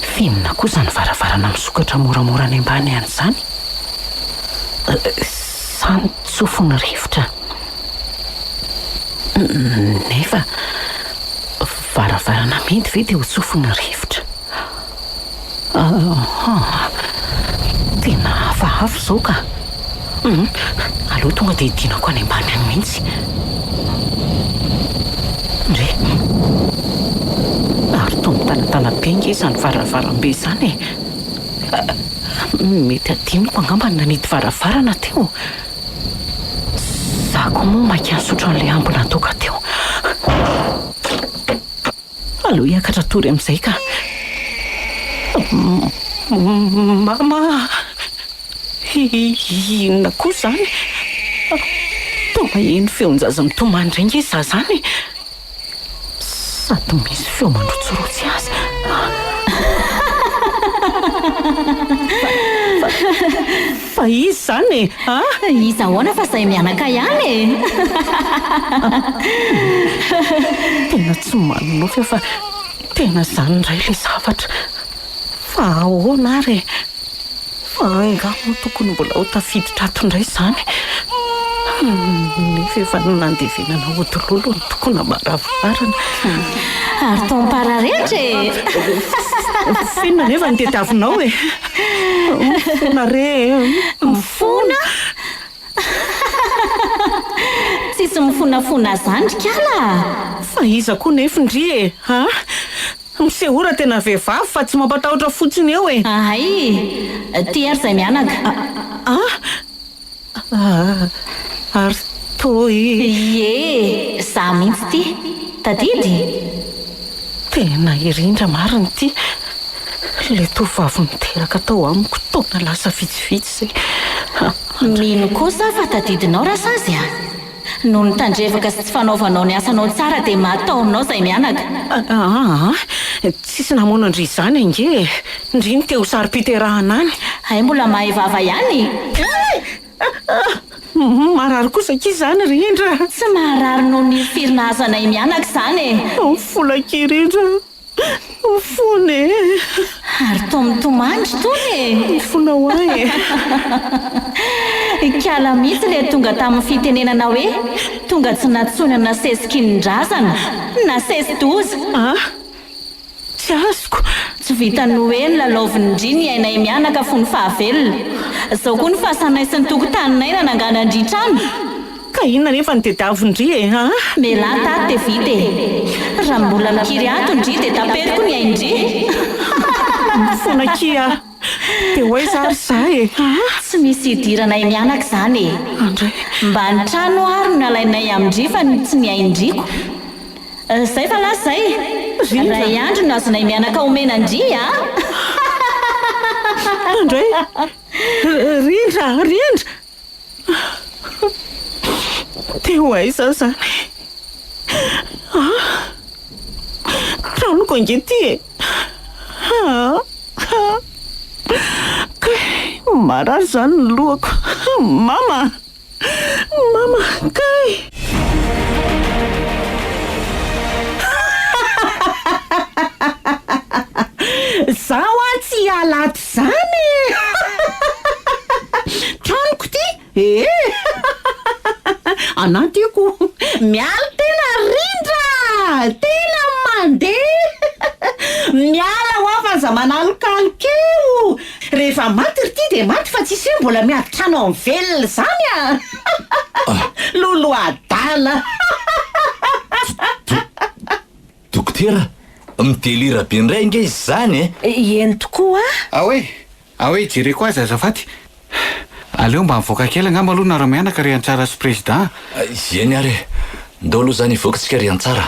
Speaker 2: F'inona koa izany varavarana misokatra moramora any ambany any izany? Sa notsofin'ny rivotra? Nefa varavarana amidy ve dia ho tsofin'ny rivotra? Aa! Tena hafahafa izao ka! Hum! Aleo tonga dia hidinako any ambany any mihitsy. Ndry! Ary toa mitanatana be ange izany varavarambe izany e! Mety hadinoko angamba ny nanidy varavarana teo. Za koa moa maika nisotro an'ilay ambina toaka teo. Aleo hiakatra hatory amin'izay ka. Mama a! Inona koa izany? Toa maheno feon-jaza mitomany indray ange izaho izany e! Sady misy feo mandrotsirotsy azy. Fa, fa iza izany e? A?
Speaker 8: Iza ahoana fa izay mianaka ihany e!
Speaker 2: Tena tsy manonofy aho fa tena izany indray ilay zavatra. Fa ahoana ary e? Fa angaha moa tokony mbola ho tafiditra ato indray izany? Nefa efa nandevenana ody lolo ny tokonam-baravarana.
Speaker 8: Ary toa mipararetra e!
Speaker 2: F'inona anefa no tediavinao e? Mifona re e!
Speaker 8: Mifona? Tsisy mifonafona zany ry kala a!
Speaker 2: Fa iza koa nefa ndry e? A! Misehoa raha tena vehivavy fa tsy mampatahotra fotsiny eo e!
Speaker 8: Ahay! Ty ary izay mianaka.
Speaker 2: A! Ary toa i.
Speaker 8: Ie! Za mihitsy ty! Tadidy?
Speaker 2: Tena irindra marina ity! Ilay tovovavy niteraka tao amiko taona lasa vitsivitsy izay.
Speaker 8: Mino kosa aho fa tadidinao Rasazy a! Noho ny tandrevaka sy tsy fanaovanao ny asanao tsara dia maty tao aminao izay mianaka.
Speaker 2: Aa! Tsisy namono an-dry izany ange e! Ndry no te ho saro-piterahana any.
Speaker 8: Hay mbola mahay vava ihany e!
Speaker 2: Marary kosa akia izany ry Indra!
Speaker 8: Tsy maharary noho ny hirifiry nahazo anay mianaka izany e!
Speaker 2: Mifola akia ry Indra! Mifona e!
Speaker 8: Ary toa mitomany ry Tony e!
Speaker 2: Mifona ho ahy e!
Speaker 8: Ikala mihitsy ilay tonga tamin'ny fitenenana hoe tonga tsy nantsoina nasesiky ny razana, nasesi-doza!
Speaker 2: Ah! Tsy azoko!
Speaker 8: Tsy vitan'ny hoe nilalaovin'i-ndry ny ainay mianaka fony fahavelona. Izao koa ny fasanay sy ny tokotaninay nananganan-dry trano.
Speaker 2: Ka inona anefa no tediavin-dry e a?
Speaker 8: Mialà tato dia vita e! Raha mbola mikiry ato ndry dia taperiko ny ain-dry!
Speaker 2: Mifona akia a! Dia ho aiza ary za e a?
Speaker 8: Tsy misy idiranay mianaka izany e!
Speaker 2: Andray.
Speaker 8: Mba ny trano ary no nalainay amin-dry fa tsy ny ain-driko. Zay fa lasa zay!
Speaker 2: Rindra.
Speaker 8: Ray andro no azonay mianaka omena an-dry a!
Speaker 2: Andray! Rindra! Rindra! Dia ho aiza aho izany e? Ah! Tranoko ange ity e! Ah! Ah! Kay! Marary izany ny lohako! Mama! Mama! Kay! Izaho an tsy hiala ato izany e! Tranoko ity ee! Anà tiako miala tena rindra! Tena mandeha! Miala hoa fa aza manalokaloka eo! Rehefa maty ry ty dia maty fa tsisy hoe mbola miady trano amin'ny velona izany a! Lolo adala!
Speaker 6: Dokotera, mi-delire be indray ange izy izany e!
Speaker 3: Eny tokoa a!
Speaker 1: Aoe! Aoe, jereko azy azafady. Aleo mba mivoaka kely angamba aloha nareo mianaka ry Antsara sy Président a!
Speaker 6: Eny ary e! Ndao aloha izany hivoaka tsika ry Antsara.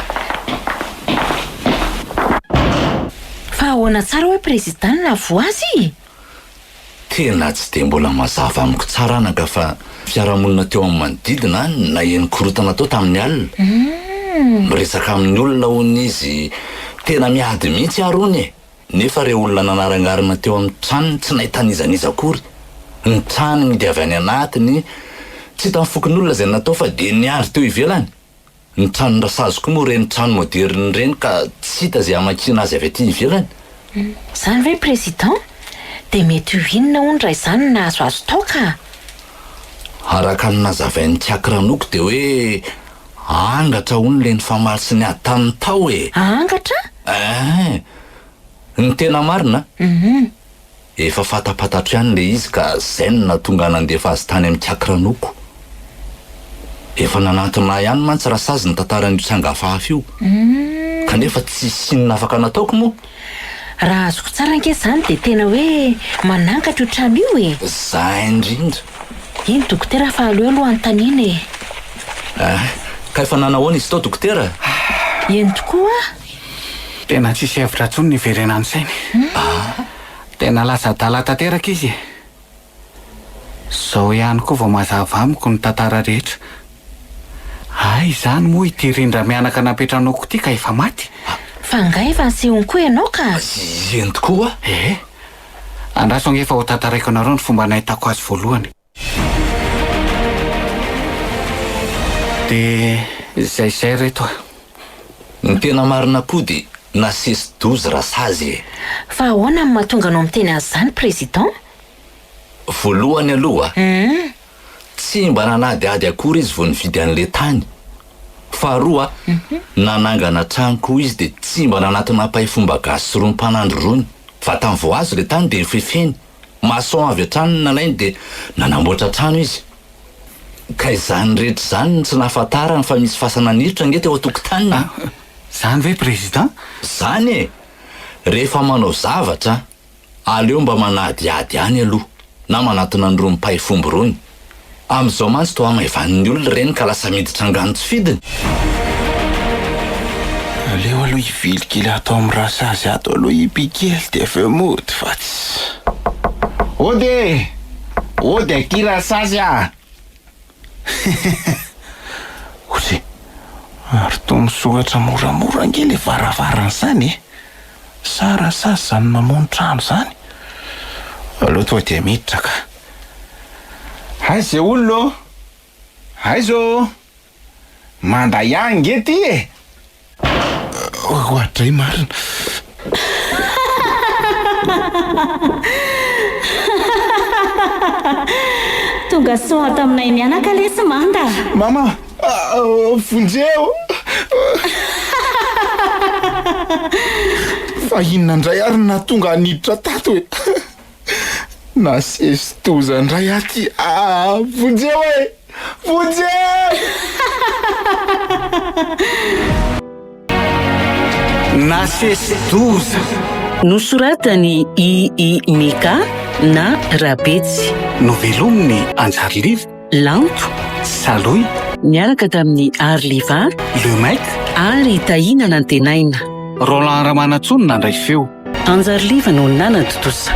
Speaker 3: Fa ahoana tsara hoe Président no nahavoa azy?
Speaker 6: Tena tsy dia mbola mazava amiko tsara anaka fa fiarahamonina teo amin'ny manodidina no naheno korontana tao tamin'ny alina. Miresaka amin'ny olona hono izy, tena miady mihitsy ary hono e! Nefa ireo olona nanarangarana teo amin'ny tranony tsy nahita n'iza n'iza akory. Ny trano mihidy avy any anatiny, tsy hitan'ny fokonolona izay natao fa dia niandry teo ivelany. Ny tranon-dRasazy koa moa ireny trano moderina ireny ka tsy hita izay hamakiana azy avy aty ivelany.
Speaker 3: Izany ve Président? Dia mety ho inona hono raha izany no nahazo azy tao ka?
Speaker 6: Araka ny nazavain'i Tsiaky Ranoko dia hoe angatra hono ilay nifamaly sy niady taminy tao e!
Speaker 3: Angatra?
Speaker 6: Eeh! Ny tena marina? Efa fantapantatro ihany ilay izy ka izay no nahatonga ahy nandefa azy tany amin'i Kiakiranoko. Efa nanantona ahy ihany mantsy Rasazy nitantara an'io tranga hafahafa io. Kanefa tsisy inona afaka nataoko moa.
Speaker 3: Raha azoko tsara ange izany dia tena hoe manankatra io trano io e!
Speaker 6: Izay indrindra.
Speaker 3: Eny dokotera fa aleo aloha anontaniana e!
Speaker 6: Eh, ka efa nanahoana izy tao dokotera?
Speaker 3: Eny tokoa.
Speaker 1: Tena tsisy hevitra intsony ny hiverenan'ny sainy. Tena lasa adala tanteraka izy e! Izao ihany koa vao mazava amiko ny tantara rehetra. Hay izany moa ity rindra mianaka napetranoako ity ka efa maty?
Speaker 3: Fa angaha efa nisehony koa ianao ka?
Speaker 6: Eny tokoa!
Speaker 1: Ee. Andraso ange fa ho tantaraiko anareo ny fomba nahitako azy voalohany. Dia izay izay reto a!
Speaker 6: Ny tena marina koa dia nasesi-doza Rasazy e!
Speaker 3: Fa ahoana no mahatonga anao miteny an'izany Président?
Speaker 6: Voalohany aloha, Tsy mba nanadihady akory izy vao nividy an'ilay tany. Faharoa, nanangana trano koa izy dia tsy mba nanatona mpahay fomba gasy sy rony mpanandro rony. Vatany vao azo ilay tany dia nofefeny. Maçon avy hatrany no nalainy dia nanamboatra trano izy. Ka izany rehetra izany no tsy nahafantarany fa misy fasana niritra ange teo an-tokotaniny e!
Speaker 1: Zany ve Président?
Speaker 6: Zany e! Rehefa manao zavatra, aleo mba manadihady ihany aloha, na manatona an'irony mpahay fomba irony. Amin'izao mantsy toa hamaivanin'ny olona ireny ka lasa miditra angano tsy fidiny.
Speaker 4: Aleo aloha hivily kely ato amin'ny rasazy ato aloha i Pikely dia avy eo mody fa tsy. Ody e! Ody akia rasazy a! Ozy, ary toa misokatra moramora ange ilay varavarana izany e! Sa rasazy izany mamono trano izany? Aleo tonga dia miditra ka. Aiza izay olona ô? Aiza ô? Manda ihany nge ty e! Oadray marina.
Speaker 8: Tonga soa ato aminay mianaka lesy Manda a!
Speaker 4: Mama, vonjeo! Fa inona indray ary no nahatonga ahy niditra tato e? Nasesi-doza indray aho ty ah! Vonjeo e! Vonjeo!
Speaker 1: Nasesi-doza.
Speaker 2: Nosoratan'i I I Mika na Rabetsy.
Speaker 1: Novelomin'i Anjariliva.
Speaker 2: Lanto.
Speaker 1: Salohy.
Speaker 2: Niaraka tamin'i Arliva.
Speaker 1: Le Mec.
Speaker 2: Ary Tahiana Nantenaina.
Speaker 1: Roland Ramanantsoa no nandray feo.
Speaker 2: Anjariliva no nanatontosa.